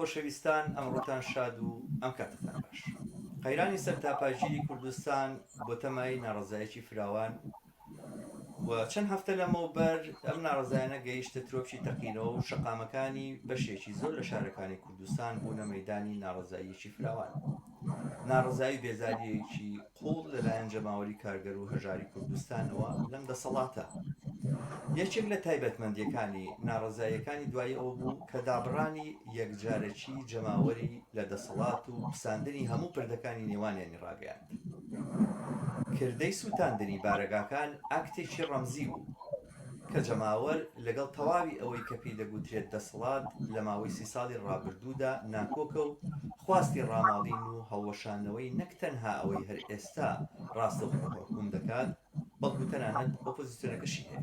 خۆشەویستان ئەمڕۆتان شاد و ئەم کاتەتان باش. قەیرانی سەرتاپاگیری کوردستان بۆتە مایەی ناڕەزایەکی فراوان و چەند هەفتە لەمەوبەر ئەم ناڕەزایانە گەیشتە ترۆپکی تەقینەوە و شەقامەکانی بەشێکی زۆر لە شارەکانی کوردستان بوونە مەیدانی ناڕەزاییەکی فراوان. ناڕەزایی و بێزارییەکی قووڵ لەلایەن جەماوەری کارگەر و هەژاری کوردستانەوە لەم دەسەڵاتە. یەکێک لە تایبەتمەندییەکانی ناڕەزاییەکانی دوایی ئەوە بوو کە دابڕانی یەکجارەکی جەماوەری لە دەسەڵات و پساندنی هەموو پردەکانی نێوانیانی ڕاگەیاند. کردەی سووتاندنی بارەگاکان ئاکتێکی ڕەمزی بوو کە جەماوەر لەگەڵ تەواوی ئەوەی کە پێی دەگوترێت دەسەڵات لە ماوەی سی ساڵی ڕابردوودا ناکۆکە و خواستی ڕاماڵین و هەڵوەشاندنەوەی نەک تەنها ئەوەی هەر ئێستا ڕاستەوخۆ حوکم دەکات بەڵکو تەنانەت ئۆپۆزیسیۆنەکەشی هەیە.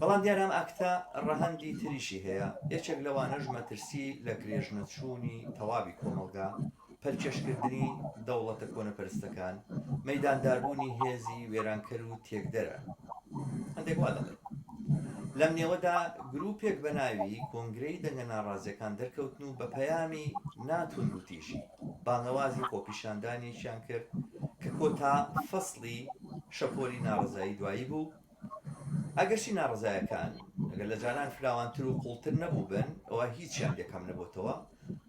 بەڵام دیارە ئەم ئاکتە ڕەهەندی تریشی هەیە، یەکێک لەوانەش مەترسی لە گرێژنەچوونی تەواوی کۆمەڵگا، پەلکێشکردنی دەوڵەتە کۆنەپەرستەکان، مەیدانداربوونی هێزی وێرانکەر و تێکدەرە. هەندێک وا دەڵێن. لەم نێوەدا گرووپێک بە ناوی کۆنگرەی دەنگە ناڕازییەکان دەرکەوتن و بە پەیامی نا توندوتیژی، بانگەوازی خۆپیشاندانێکیان کرد کە کۆتا فەسڵی شەپۆلی ناڕەزایی دوایی بوو، ئەگەرچی ناڕەزایەکان ئەگەر لە جاران فراوانتر و قوڵتر نەبووبن ئەوا هیچیان لێ کەم نەبۆتەوە،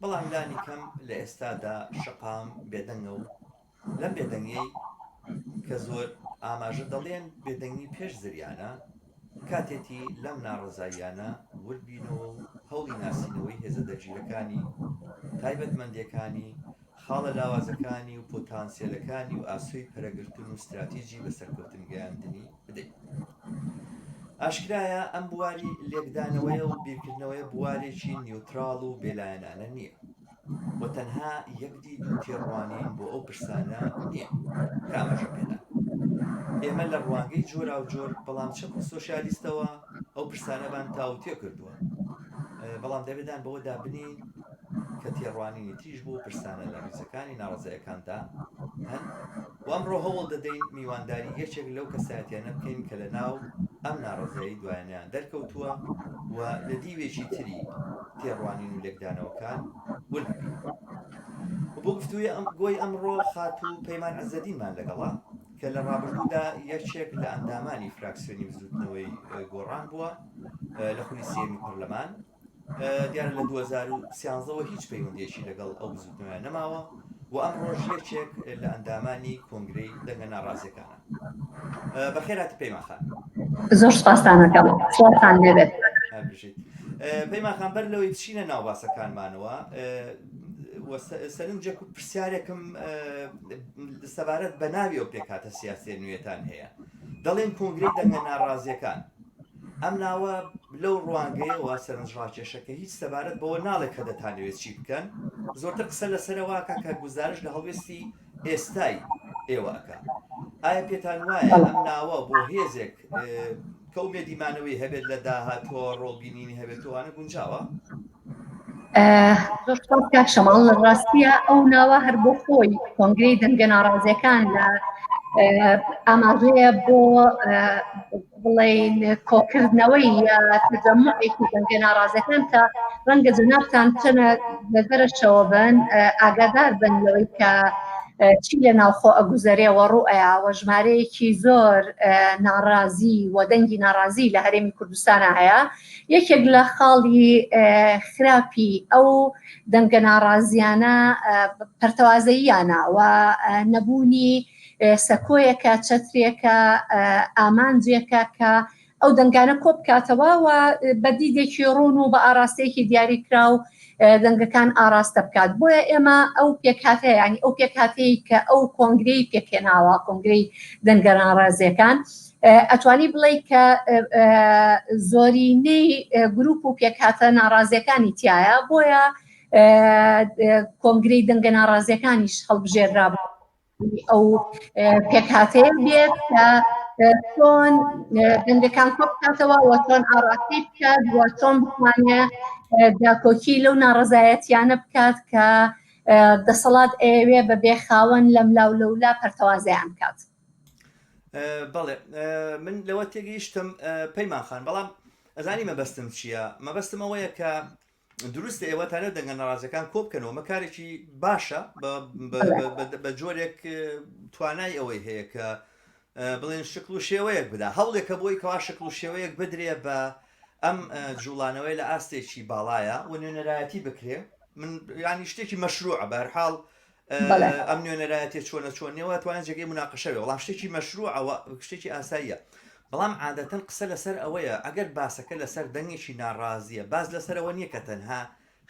بەڵام لانی کەم لە ئێستادا شەقام بێدەنگە و لەم بێدەنگیەی کە زۆر ئاماژە دەڵێن بێدەنگی پێش زریانە، کاتێتی لەم ناڕەزاییانە ورد بینەوە و هەوڵی ناسینەوەی هێزە دەرگیرەکانی، تایبەتمەندیەکانی، خاڵە لاوازەکانی و پۆتانسیەلەکانی و ئاسۆی پەرەگرتن و ستراتیجی بە سەرکەوتن گەیاندنی بدەین. ئاشکرایە ئەم بواری لێکدانەوەیە و بیرکردنەوەیە بوارێکی نیوتراڵ و بێلایەنانە نییە و تەنها یەک دید و تێڕوانین بۆ ئەو پرسانە نییە کە ئاماژە پێدان. ئێمە لە ڕوانگەی جۆراوجۆر بەڵام چەپ و سۆسیالیستەوە ئەو پرسانەمان تاوتوێ کردووە، بەڵام دەبێت دان بەوەدا بنێین کە تێڕوانینی تریش بۆ پرسانە لە ڕیزەکانی ناڕەزایەکاندا هەن و ئەمڕۆ هەوڵ دەدەین میوانداری یەکێک لەو کەسایەتیانە بکەین کە لە ناو ئەم ناڕەزایی دوایانەیان دەرکەوتووە و لە دیوێکی تری تێڕوانین و لێکدانەوەکان ورد ببین. و بۆ گفتوگۆی ئەم گۆی ئەمڕۆ خاتوو پەیمان عزەدینمان لەگەڵە کە لە ڕابردوودا یەکێک لە ئەندامانی فراکسیۆنی بزووتنەوەی گۆڕان بووە لە خولی سێیەمی پەرلەمان. دیارە لە 2013ەوە هیچ پەیوەندیەکی لەگەڵ ئەو بزوتنەوەیان نەماوە و ئەمڕۆش یەکێک لە ئەندامانی کۆنگرەی دەنگە ناڕازیەکانە. بەخێرهاتی پەیمان خان. زۆر سپاستان ئەکەم، سڵاوتان لێبێت. هەر بژیت. پەیمان خان بەر لەوەی بچینە ناو باسەکانمانەوە سەرنجێک و پرسیارێکم سەبارەت بە ناوی ئەو پێکهاتە سیاسیە نوێتان هەیە. دەڵێن کۆنگرەی دەنگە ناڕازیەکان. ئەم ناوە لەو ڕوانگەیەوە سەرنجڕاکێشە کە هیچ سەبارەت بەوە ناڵێ کە دەتانەوێت چی بکەن، زۆرتر قسە لەسەرەوە ئەکا کە گوزارش لە هەڵوێستی ئێستای ئێوە ئەکا. ئایا پێتان وایە ئەم ناوە بۆ هێزێک کە ئومێدی مانەوەی هەبێت لە داهاتووە ڕۆڵبینینی هەبێت و ئەوانە گونجاوە؟ زۆر سپاس کاک شەماڵ لە ڕاستیە ئەو ناوە هەر بۆ خۆی کۆنگرەی دەنگە ناڕازیەکان لە ئاماژەیە بۆ بڵین کۆکردنەوەی یا تەجەموعێکی دەنگە ناڕازەکان کە ڕەنگە جەنابتان چەنە لە دەرەشەوە بن ئاگادار بن لەوەی کە چی لە ناوخۆ ئەگوزەرێ و ڕوئەیا و ژمارەیەکی زۆر ناڕازی و دەنگی ناڕازی لە هەرێمی کوردستانە هەیە یەکێک لە خاڵی خراپی ئەو دەنگە ناڕازیانە پەرتەوازەییانە و نەبوونی سەکۆیەکە، چەترێکە، ئامانجێکە کە ئەو دەنگانە کۆبکاتەوە و بە دیدێکی ڕوون و بە ئاراستەیەکی دیاریکراو دەنگەکان ئاراستە بکات. بۆیە ئێمە ئەو پێکهاتەیە، یانی ئەو پێکهاتەی کە ئەو کۆنگرەی پێکهێناوە، کۆنگرەی دەنگە ناڕازییەکان، ئەتوانی بڵێی کە زۆرینەی گروپ و پێکهاتە ناڕازیەکانی تایە بۆیە کۆنگرەی دەنگە ناڕازیەکانیش هەڵبژێررا ئەو پێکهاتەیە بێت کە چۆن دەنگەکان کۆ بکاتەوە و چۆن ئاراستەی بکات و چۆن بتوانێت داکۆکی لەو ناڕەزایەتیانە بکات کە دەسەڵات ئەیەوێ بە بێ خاوەن لەملاو لەولا پەرتەوازەیان بکات. بەڵێ من لەوە تێگەیشتم پەیمان خان بەڵام ئەزانی مەبەستم چییە مەبەستم ئەوەیە کە. دروستە ئێوە تانە دەنگە ناڕازیەکان کۆ بکەنەوە ئەمە کارێکی باشە بە جۆرێک توانای ئەوەی هەیە کە بڵێن شکل و شێوەیەک بدا هەوڵێکە بۆی کەوا شکل و شێوەیەک بدرێ بە ئەم جوڵانەوەی لە ئاستێکی باڵایە و نوێنەرایەتی بکرێ من ینی شتێکی مەشروعە بەرحاڵ ئەم نوێنەرایەتیە چۆنە چۆن نیە توانێت جێگەی مناقەشە بێ بەڵام شتێکی مەشروعەوە شتێکی ئاساییە بەڵام عادەتەن قسە لەسەر ئەوەیە ئەگەر باسەکە لەسەر دەنگێکی ناڕازیە باس لەسەر ئەوە نییە کە تەنها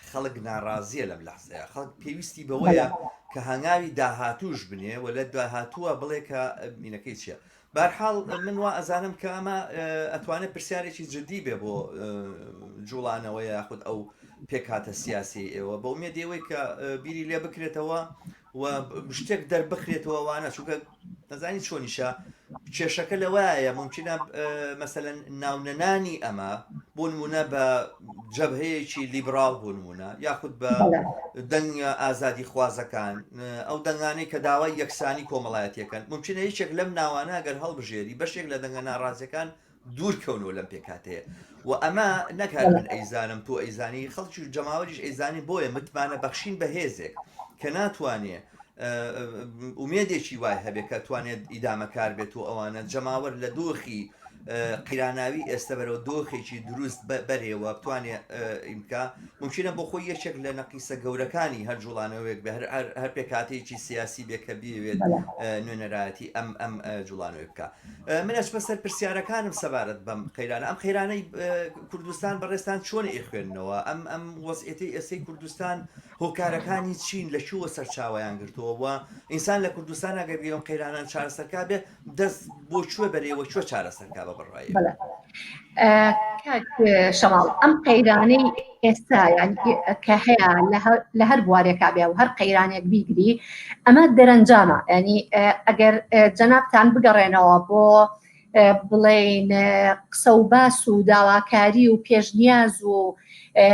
خەڵک ناڕازیە لەم لەحزەیە خەڵک پێویستی بەوەیە کە هەنگاوی داهاتوش بنێ و لە داهاتووە بڵێ کە مینەکەی چییە بەرحاڵ من وا ئەزانم کە ئەمە ئەتوانێت پرسیارێکی جدی بێ بۆ جوڵانەوە یاخود ئەو پێکهاتە سیاسی ئێوە بە ئومێدی ئەوەی کە بیری لێ بکرێتەوە و شتێک دەربخرێتەوە وانە چونکە نەزانی چۆنیشە کێشەکە لەوایە ممکنە مەسەلەن ناونەنانی ئەمە بۆ نمونە بە جەبهەیەکی لیبراڵ بۆ نمونە یاخود بە دەنگە ئازادی خوازەکان ئەو دەنگانەی کە داوای یەکسانی کۆمەڵایەتیەکەن ممکنە یەکێک لەم ناوانە گەر هەڵبژێری بەشێک لە دەنگە ناڕازیەکان دوور کەونەوە لەم پێکهاتەیە و ئەمە نەک هەر من ئەیزانم تۆ ئەیزانی خەڵکی و جەماوەریش ئەیزانی بۆیە متمانە بەخشین بە هێزێک کە ناتوانێ ئومێدێکی وای هەبێ کە توانێت ئیدامەکار بێت و ئەوانە جەماوەر لە دۆخی قیراناوی ئێستا بەرەو دۆخێکی دروست بەرێوە بتوانێ ئیمکا ممکنە بۆ خۆی یەکێک لە نەقیسە گەورەکانی هەر جوڵانەوەیەک بێ هەر پێکهاتەیەکی سیاسی بێ کە بیەوێت نوێنەرایەتی ئەم ئەم جوڵانەوەی بکە من ئەچمە سەر پرسیارەکانم سەبارەت بەم قەیرانە ئەم قەیرانەی کوردستان بەڕێزتان چۆن ئەیخوێننەوە ئەم ئەم وەزعیەتەی ئێستەی کوردستان هۆکارەکانی چین لە کوێوە سەرچاوەیان گرتووە و ئینسان لە کوردستان ئەگەر بێ ئەم قەیرانان چارەسەرکا بێ دەست بۆ کوێ بەرێ و کوێ چارەسەرکا بە بڕوای ئێوە؟ کاک شەماڵ ئەم قەیرانەی ئێستا یانی کە هەیە لە هەر بوارێکا بێ و هەر قەیرانێک بیگری ئەمە دەرەنجامە ینی ئەگەر جەنابتان بگەڕێنەوە بۆ بڵین قسە و باس و داواکاری و پێشنیاز و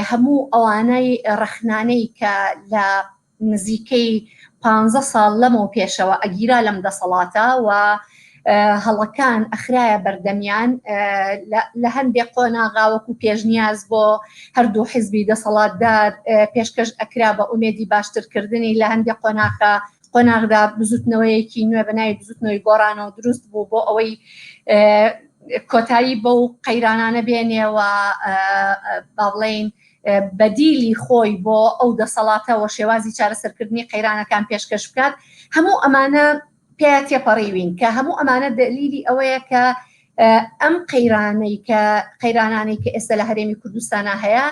هەموو ئەوانەی ڕەخنانەی کە لە نزیکەی پانزە ساڵ لەمەو پێشەوە ئەگیرا لەم دەسەڵاتە و هەڵەکان ئەخرایە بەردەمیان لە هەندێک قۆناغا وەکو پێشنیاز بۆ هەردوو حزبی دەسەڵاتدار پێشکەش ئەکرا بە ئومێدی باشترکردنی لە هەندێک قۆناخە قۆناغدا بزوتنەوەیەکی نوێ بە ناوی بزوتنەوەی گۆڕانەوە دروست بوو بۆ ئەوەی کۆتایی بەو قەیرانانە بێنێ و با بڵێین بەدیلی خۆی بۆ ئەو دەسەڵاتە و شێوازی چارەسەرکردنی قەیرانەکان پێشکەش بکات هەموو ئەمانە پێیا تێپەڕیوین کە هەموو ئەمانە دەلیلی ئەوەیە کە ئەم قەیرانەی کە قەیرانانەی کە ئێستا لە هەرێمی کوردستانە هەیە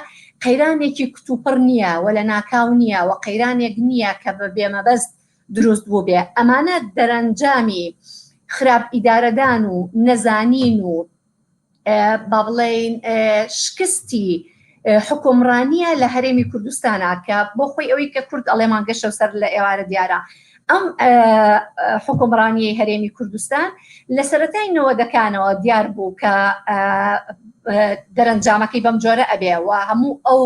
قەیرانێکی کتوپڕ نییە و لە ناکاو نییە و قەیرانێک نییە کە بە بێمەبەست دروست بووبێ ئەمانە دەرەنجامی خراپ ئیدارەدان و نەزانین و با بڵێین شکستی حکومڕانیە لە هەرێمی کوردستانە کە بۆ خۆی ئەوەی کە کورد ئەڵێ مانگەشەو سەر لە ئێوارە دیارە ئەم حکومڕانیەی هەرێمی کوردستان لە سەرەتای نەوەدەکانەوە دیار بوو کە دەرەنجامەکەی بەم جۆرە ئەبێ و هەموو ئەو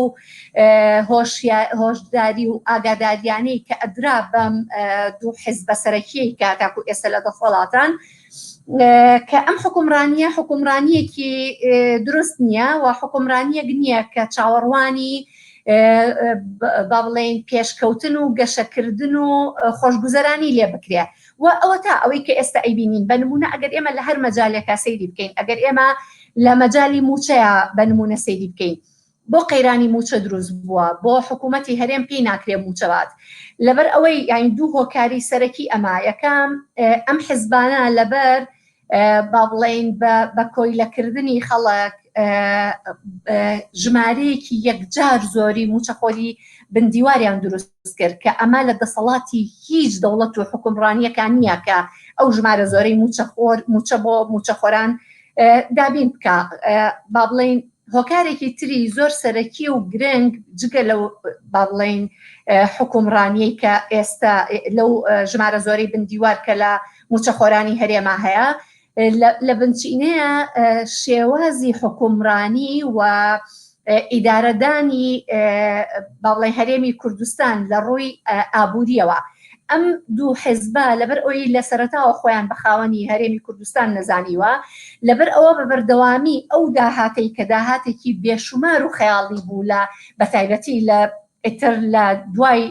هۆشداری و ئاگاداریانەی کە ئەدرا بەم دوو حزبە سەرەکیەی کە تاکو ئێستا لە دەسەڵاتان کە ئەم حکومڕانیە حکومڕانیەکی دروست نییە و حکومڕانیەک نییە کە چاوەڕوانی با بڵێین پێشکەوتن و گەشەکردن و خۆشگوزەرانی لێ بکرێ و ئەوە تا ئەوەی کە ئێستا ئەیبینین بە نمونە ئەگەر ئێمە لە هەر مەجالێکا سەیری بکەین ئەگەر ئێمە لە مەجالی موچەیە بە نمونە سەیری بکەین بۆ قەیرانی مووچە دروست بووە، بۆ حکوومەتی هەرێم پێی ناکرێ مووچە بات؟ لەبەر ئەوەی یانی دوو هۆکاری سەرەکی ئەمە، یەکەم ئەم حزبانە لەبەر با بڵێین بە کۆیلەکردنی خەڵک ژمارەیەکی یەکجار زۆری مووچەخۆری بندیواریان دروست کرد کە ئەمە لە دەسەڵاتی هیچ دەوڵەت و حکومڕانیەکان نییە کە ئەو ژمارە زۆرەی مووچەخۆر مووچە بۆ مووچەخۆران دابین بکە با بڵێین هۆکارێکی تری زۆر سەرەکی و گرنگ جگە لەو با بڵێین حکومڕانیەی کە ئێستا لەو ژمارە زۆرەی بندیوار کە لە موچەخۆرانی هەرێما هەیە لە بنچینەیە شێوازی حکومڕانی و ئیدارەدانی با بڵێن هەرێمی کوردستان لە ڕووی ئابووریەوە. ئەم دوو حزبە لەبەر ئەوی لە سەرەتاوە خۆیان بە خاوەنی هەرێمی کوردستان نەزانیوە، لەبەر ئەوە بە بەردەوامی ئەو داهاتەی کە داهاتێکی بێشومار و خەیاڵی بوو لە بەتایبەتی لە ئیتر لە دوای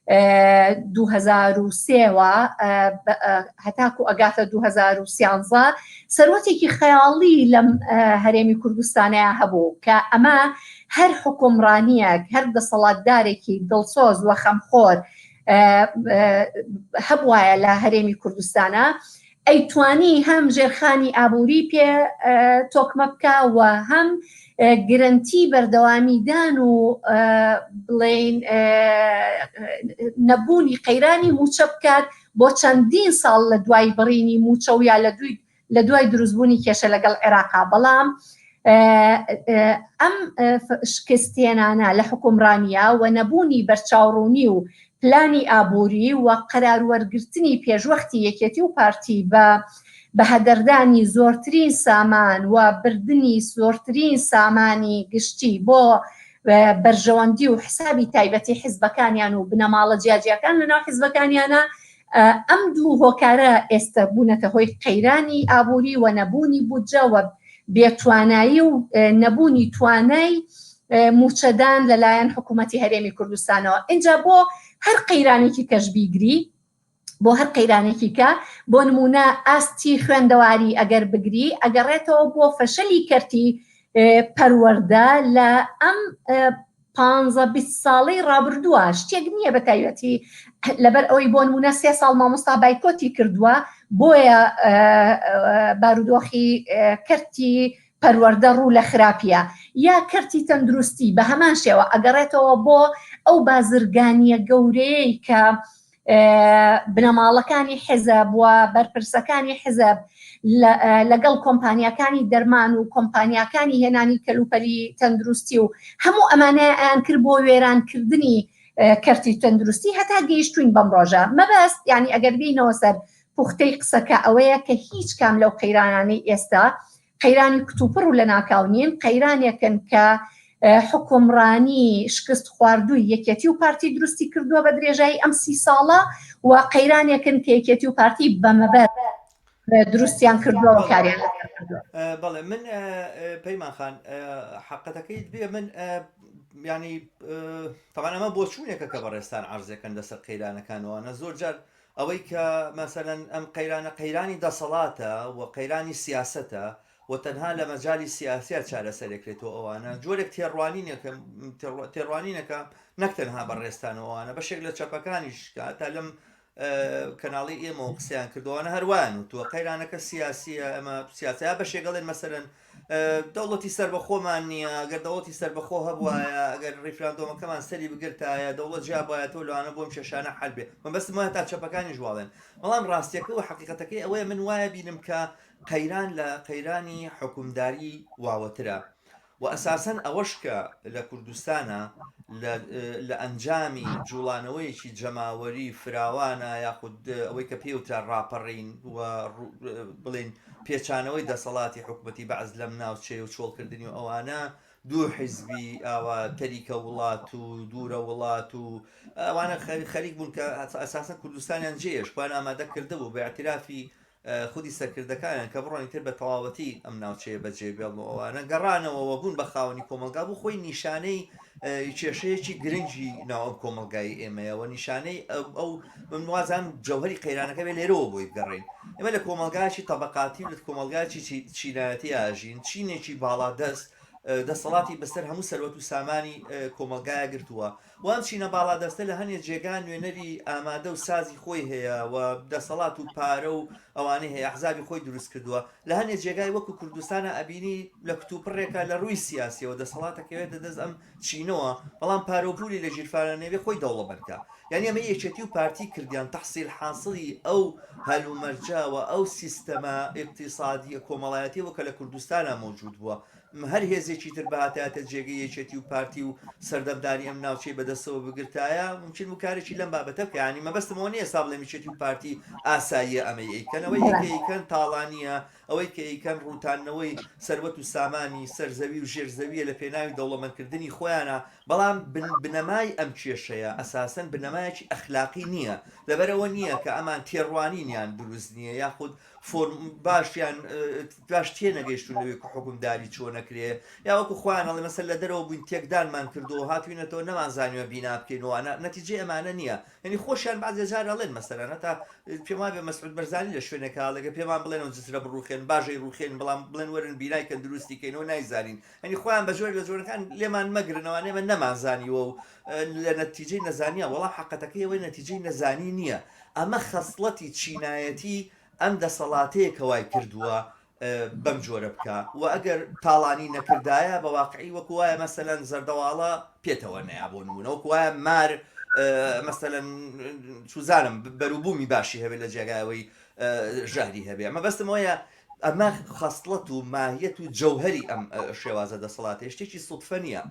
2003وە هەتاکو ئەگاتە 2013 سەروەتێکی خەیاڵی لەم هەرێمی کوردستانەیە هەبوو کە ئەمە هەر حکومڕانیەک هەر دەسەڵاتدارێکی دڵسۆز وە خەمخۆر هەبوایە لە هەرێمی کوردستانە ئەیتوانی هەم ژێرخانی ئابووری پێ تۆکمە بکا و هەم گرنتی بەردەوامیدان و بڵێین نەبوونی قەیرانی مووچە بکات بۆ چەندین ساڵ لە دوای بڕینی مووچە و یا لە دوی لە دوای دروستبوونی کێشە لەگەڵ عێراقا بەڵام ئەم شکستهێنانە لە حوکمڕانییە و نەبوونی بەرچاوڕوونی و پلانی ئابووری و قەرار وەرگرتنی پێشوەختی یەکێتی و پارتی بە بەهەدەردانی زۆرترین سامان و بردنی زۆرترین سامانی گشتی بۆ بەرژەوەندی و حسابی تایبەتی حزبەکانیان و بنەماڵە جیاجیاکان لەناو حزبەکانیانە ئەم دوو هۆکارە ئێستە بوونەتە هۆی قەیرانی ئابووری و نەبوونی بودجە و بێتوانایی و نەبوونی توانای مووچەدان لەلایەن حکوومەتی هەرێمی کوردستانەوە. ئینجا بۆ هەر قەیرانێکی کەش بیگری، بۆ هەر قەیرانێکی کە بۆ نموونە ئاستی خوێندەواری ئەگەر بگری ئەگەڕێتەوە بۆ فەشەلی کەرتی پەروەردە لە ئەم پانزە 20 ساڵەی ڕابردووە شتێک نییە بە تایبەتی لەبەر ئەوەی بۆ نمونە سێ ساڵ مامۆستا بایکۆتی کردووە بۆیە بارودۆخی کەرتی پەروەردە ڕوو لە خراپیە یا کەرتی تەندروستی بە هەمان شێوە ئەگەڕێتەوە بۆ ئەو بازرگانیە گەورەیەی کە بنەماڵەکانی حیزب و بەرپرسەکانی حیزب لەگەڵ کۆمپانیاکانی دەرمان و کۆمپانیاکانی هێنانی کەلوپەلی تەندروستی و هەموو ئەمانەیان کرد بۆ وێرانکردنی کەرتی تەندروستی هەتا گەیشتوین بەم ڕۆژە مەبەست یعنی ئەگەر بینەوە سەر پوختەی قسەکە ئەوەیە کە هیچ کام لەو قەیرانانەی ئێستا قەیرانی کتوپڕ و لەناکاو نین، قەیرانێکن کە حوکمڕانی شکست خواردووی یەکێتی و پارتی دروستی کردووە بە درێژایی ئەم سی ساڵە و قەیرانێکن کە یەکێتی و پارتی بە مەبەست دروستیان کردووە و کاریان لەسەر کردووە. بەڵێ من پەیمان خان حەقەتەکەیت بێ من ینی تەمان ئەمە بۆچوونێکە کە بەڕێستان عرزەکەن لەسەر قەیرانەکانەوەە زۆر جار ئەوەی کە مەسەلەن ئەم قەیرانە قەیرانی دەسەڵاتە و قەیرانی سیاسەتە و تەنها لە مەجالی سیاسیا چارەسەرەکرێتەوە ئەوانە جۆرێک تێڕوانینێکە تێڕوانینەکە نەک تەنها بەڕێزتان و ئەوانە بەشێک لە چەپەکانیش کە تا لەم کەناڵی ئێمەوە قسەیان کردووانە هەروایان وتووە قەیرانەکە سیاسیە ئەمە سیاسە بەشێک ئەڵێن مەسەلەن دەوڵەتی سەربەخۆمان نییە، گەر دەوڵەتی سەربەخۆ هەبوایە، گەر ڕیفراندۆمەکەمان سەری بگرتایە، دەوڵەت جیابوایەتەوە لەوانە بۆ ئەم کێشانە حەل بێ. مەبەستم وایە تا چەپەکانیش واڵێن. بەڵام ڕاستیەکە و حەقیقەتەکەی ئەوەیە من وایە بینم کە قەیران لە قەیرانی حوکمداری واوەترە. و ئەساسەن ئەوەش کە لە کوردستانا لە ئەنجامی جوڵانەوەیەکی جەماوەری فراوانە یاخود ئەوەی کە پێوترا ڕاپەڕین و بڵێن پێچانەوەی دەسەڵاتی حکوومەتی بەعس لەم ناوچەیە و چۆڵکردنی و ئەوانە دوو حیزبی ئاوا تەریکە وڵات و دوورە وڵات و ئەوانە خەریک بوون کە ئەساسەن کوردستانیان جێش خۆیان ئامادە کردبوو بە اعترافی خودی سەرکردەکانیان کە بڕۆن ئیتر بە تەواوەتی ئەم ناوچەیە بەجێ بێڵن و ئەوانە گەڕانەوە و بوون بە خاوەنی کۆمەڵگا بوو خۆی نیشانەی کێشەیەکی گرنگی ناو ئەم کۆمەڵگای ئێمەیە و نیشانەی ئەو من وازان جەوهری قەیرانەکە بێ لێرەوە بۆی بگەڕین ئێمە لە کۆمەڵگایکی تەبقاتی و لە کۆمەڵگایکی چینایەتی ئاژین چینێکی باڵادەست دەسەڵاتی بەسەر هەموو سەروەت و سامانی کۆمەڵگایە گرتووە و ئەم چینە باڵادەستە لە هەنێ جێگا نوێنەری ئامادە و سازی خۆی هەیە و دەسەڵات و پارە و ئەوانەی هەیە ئەحزابی خۆی دروست کردووە لە هەنێ جێگای وەکو کوردستانا ئەبینی لە کتوپڕێکا لە ڕووی سیاسیەوە دەسەڵات ئەکەوێتە دەست ئەم چینەوە بەڵام پارە و پولی لە ژیرفانە نەبێ خۆی دەوڵەمەند کا یانی ئەمە یەکێتی و پارتی کردیان تەحسیل حاسڵی ئەو هەلومەرجە و ئەو سیستەمە ئیقتیسادیە کۆمەڵایەتیە بوو کە لە کوردستانا مەوجود بووە. هەر هێزێکی تر بهاتایەتە جێگەی یەکێتی و پارتی و سەردەمداری ئەم ناوچەی بەدەستەوە بگرتایە ممکن بوو کارێکی لەم بابەتە بکە یانی مەبەستم ئەوە نیە ئێستا بڵێم یەکێتی و پارتی ئاساییە ئەمەی ئەیکەن ئەوەی کە ئەیکەن تاڵانییە ئەوەی کە ئەیکەن ڕووتاندنەوەی سەروەت و سامانی سەر زەوی و ژێر زەویە لە پێناوی دەوڵەمەندکردنی خۆیانە بەڵام بن بنەمای ئەم کێشەیە ئەساسەن بنەمایەکی ئەخلاقی نییە لەبەرئەوە نییە کە ئەمان تێڕوانینیان دروست نییە یاخود فۆرم باشیان باش تێنەگەیشتون لەوەی کە حوکمداری چۆن ئەکرێ یا وەکو خۆیان ئەڵێ مەسەل لە دەرەوە بووین تێکدانمان کردووە هاتوینەتەوە نەمانزانیوە بینا بکەین و ئەوانە نەتیجەی ئەمانە نییە یعنی خۆشیان بەعزێ جار ئەڵێن مەسەلەن هەتا پێم وابێ مەسعود بەرزانی لە شوێنێکا ئەڵێ گەر پێمان بڵێن ئەو جسرە بڕوخێن باش ئەیڕوخێن بەڵام بڵێن وەرن بینای کەن دروستی کەینەوە نایزانین یعنی خۆیان بە جۆرێک لە جۆرەکان لێمان مەگرن ئەوانە ئێمە نەمانزانیوە و لە نەتیجەی نەزانیە وەڵام حەقەتەکەی ئەوەی نەتیجەی نەزانی نییە ئەمە خەسڵەتی چینایەتی ئەم دەسەڵاتەیە کە وای کردووە بەم جۆرە بکا و ئەگەر تاڵانی نەکردایە بە واقعی وەکو وایە مەسەلەن زەردەواڵە پێتەوە نەیا بۆ نمونە وەکو وایە مار مەسەلەن چوزانم بەروبوومی باشی هەبێت لە جێگایەوەی ژەهری هەبێ مەبەستم ئەوەیە ئەمە خەسڵەت و ماهیەت و جەوهەری ئەم شێوازە دەسەڵاتەیە شتێکی سوتفە نییە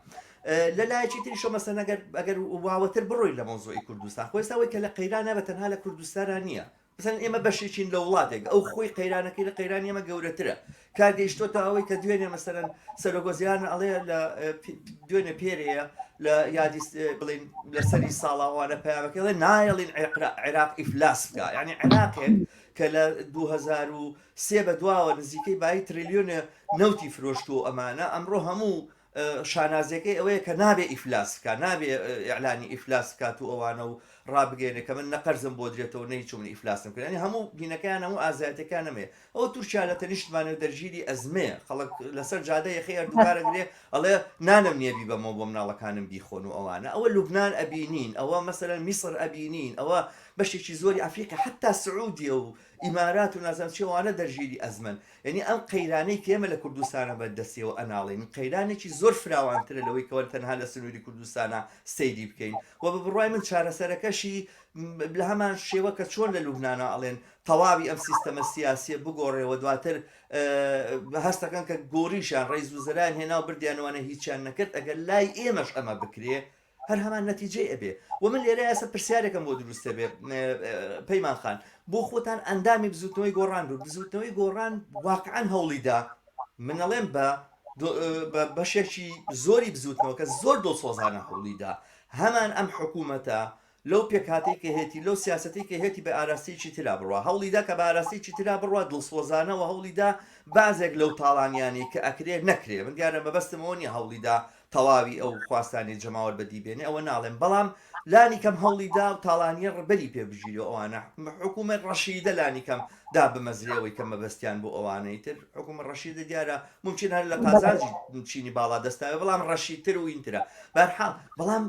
لە لایەکی تریشەوە مەسەلەن ئەگەر ئەگەر واوەتر بڕۆین لە مەوزوعی کوردستان خۆ ئێستا ئەوەی کە لە قەیرانە بە تەنها لە کوردستانا نییە مەسەلەن ئێمە بەشێکین لە وڵاتێک ئەو خۆی قەیرانەکەی لە قەیرانی ئێمە گەورەترە کار گەیشتۆتە ئەوەی کە دوێنێ مەسەلەن سەرۆک وەزیران ئەڵێ لە دوێنێ پێرەیە لە یادی بڵین لەسەری ساڵاوانە پەیامەکەی ئەڵێ نایەڵین عێراق ئیفلاس بکە یعنی عێراقێک کە لە 2003 بە دواوە نزیکەی بایی تریلیۆنە نەوتی فرۆشتووە ئەمانە ئەمڕۆ هەموو شانازیەکەی ئەوەیە کە نابێ ئیفلاس بکات، نابێ ئیعلانی ئیفلاس بکات و ئەوانە و ڕابگەیەنێ کە من نە قەرزم بۆ درێتەوە نە هیچ و من ئیفلاسم کرد یانی هەموو بینەکەیان هەموو ئازایەتەکان ئەمەیە ئەوە تورکیا لە تەنیشتمانێ و دەرگیری ئەزمەیە خەڵک لەسەر جادە یەخەی ئەردوگار ئەگرێ ئەڵێ نانم نییە بیبەمەوە بۆ مناڵەکانم بیخۆن و ئەوانە ئەوە لوبنان ئەبینین ئەوە مەسەلەن میسر ئەبینین ئەوە بەشێکی زۆری ئەفریقیا حتا سعودیە و ئیمارات و نازانم چی ئەوانە دەرگیری ئەزمەن یەنی ئەم قەیرانەی کە ئێمە لە کوردستانا بە دەستیەوە ئەناڵێنین قەیرانێکی زۆر فراوانترە لەوەی کەوە تەنها لە سنووری کوردستانا سەیری بکەین و بە بڕوای من چارەسەرەکەشی لە هەمان شێوە کە چۆن لە لوبنانا ئەڵێن تەواوی ئەم سیستەمە سیاسیە بگۆڕێ و دواتر هەستەکەن کە گۆریشیان ڕیز وزەرایان هێنا و بردیانەوانە هیچیان نەکرد ئەگەر لای ئێمەش ئەمە بکرێ هەر هەمان نەتیجەی ئەبێ وە من لێرە ئێستا پرسیارێکم بۆ دروست دەبێ پەیمان خان بۆ خۆتان ئەندامی بزوتنەوەی گۆڕان بوو بزوتنەوەی گۆڕان واقعا هەوڵی دا من ئەڵێم بە بە بەشێکی زۆری بزوتنەوەکە زۆر دڵسۆزانە هەوڵی دا هەمان ئەم حکوومەتە لەو پێکهاتەی کە هێتی لەو سیاسەتەی کە هێتی بە ئاراستەیەکی ترا بڕوا هەوڵی دا کە بە ئاراستەیەکی ترا بڕوا دڵسۆزانە و هەوڵی دا بەعزێک لەو تاڵانیانەی کە ئەکرێ نەکرێ من دیارە مەبەستم ئەوە نیە هەوڵی دا تەواوی ئەو خواستانەی جەماوەر بەدی بێنێ ئەوە ناڵێم بەڵام لانی کەم هەوڵی دا و تاڵانیە ڕبەری پێ بگیرێ و ئەوانە حکوومەت ڕەشیدە لانی کەم دا بمەزرێ ئەوەی کە مەبەستیان بۆ ئەوانەی تر حکوومەت ڕەشیدە دیارە مومکین هەر لە قازانجی چینی باڵا دەستاوێ بەڵام ڕەشیدتر و ئینترە بەرحاڵ بەڵام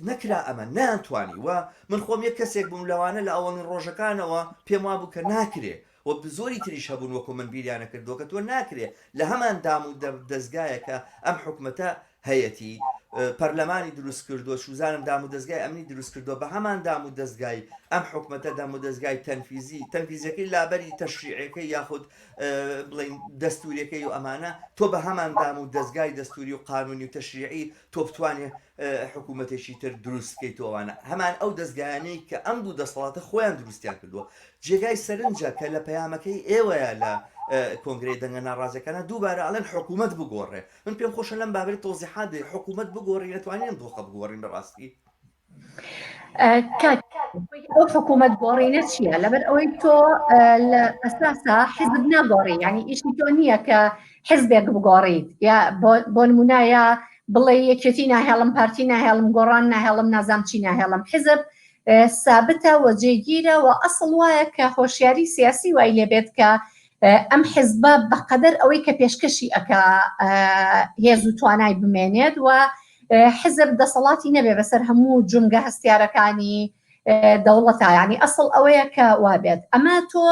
نەکرا ئەمە نەیانتوانی و من خۆم یەک کەسێک بووم لەوانە لە ئەوەڵین ڕۆژەکانەوە پێم وابوو کە ناکرێ و زۆری تریش هەبوون وەکو من بیریانە کردووە کە تۆ ناکرێ لە هەمان دام و دەزگایە کە ئەم حکومەتە هەیەتی پەرلەمانی دروست کردووە چوزانم دام و دەزگای ئەمنی دروست کردووە بە هەمان دام و دەزگای ئەم حکومەتە دام و دەزگای تەنفیزی تەنفیزیەکەی لابەری تەشریعەکەی یاخود بڵین دەستوریەکەی و ئەمانە تۆ بە هەمان دام و دەزگای دەستوری و قانونی و تەشریعی تۆ بتوانێ حکوومەتێکی تر دروست بکەیت و ئەوانە هەمان ئەو دەزگایانەی کە ئەم دوو دەسەڵاتە خۆیان دروستیان کردووە جێگای سەرنجە کە لە پەیامەکەی ئێوەیە لە کۆنگرەی دەنگە ناڕازیەکانە دووبارە ئەڵێن حکوومەت بگۆڕێ من پێم خۆشە لەم بابەتی تەوزیحات دەی حکوومەت بگۆڕین ئەتوانین ئەم دۆخە بگۆڕین بەڕاستی کاک ئەو حکوومەت گۆڕینە چییە لەبەر ئەوەی تۆ لە ئەساسا حزب ناگۆڕی یعنی ئیشی تۆ نییە کە حزبێک بگۆڕیت یا بۆ نمونە یا بڵێ یەکێتی ناهێڵم پارتی ناهێڵم گۆڕان ناهێڵم نازام چی ناهێڵم حزب سابتە و جێگیرە و ئەسڵ وایە کە هۆشیاری سیاسی وای لێبێت کە ئەم حزبە بەقەدەر ئەوەی کە پێشکەشی ئەکا هێز و توانای بمێنێت و حزب دەسەڵاتی نەبێ بەسەر هەموو جومگە هەستیارەکانی دەوڵەتە ینی ئەسڵ ئەوەیە کە وابێت ئەمە تۆ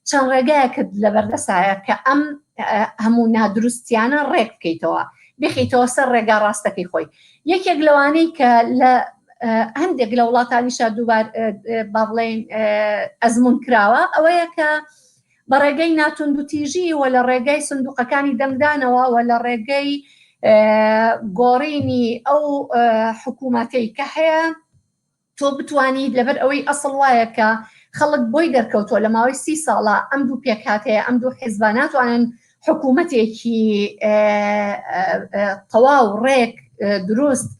چەند ڕێگایەکت لەبەردەسایە کە ئەم هەموو نادروستیانە ڕێک بکەیتەوە بخیتەوە سەر ڕێگا ڕاستەکەی خۆی یەکێک لەوانەی کە لە هەندێک لە وڵاتانیشا دووبار با بڵێین ئەزمون کراوە ئەوەیە کە بە ڕێگەی ناتوندوتیژی و لە ڕێگەی سندوقەکانی دەنگدانەوە و لە ڕێگەی گۆڕینی ئەو حکوومەتەی کە هەیە تۆ بتوانیت لەبەر ئەوەی ئەسڵ وایە کە خەڵک بۆی دەرکەوتووە لە ماوەی سی ساڵە ئەم دوو پێکهاتەیە ئەم دوو حیزبە ناتوانن حکوومەتێکی تەواو ڕێک دروست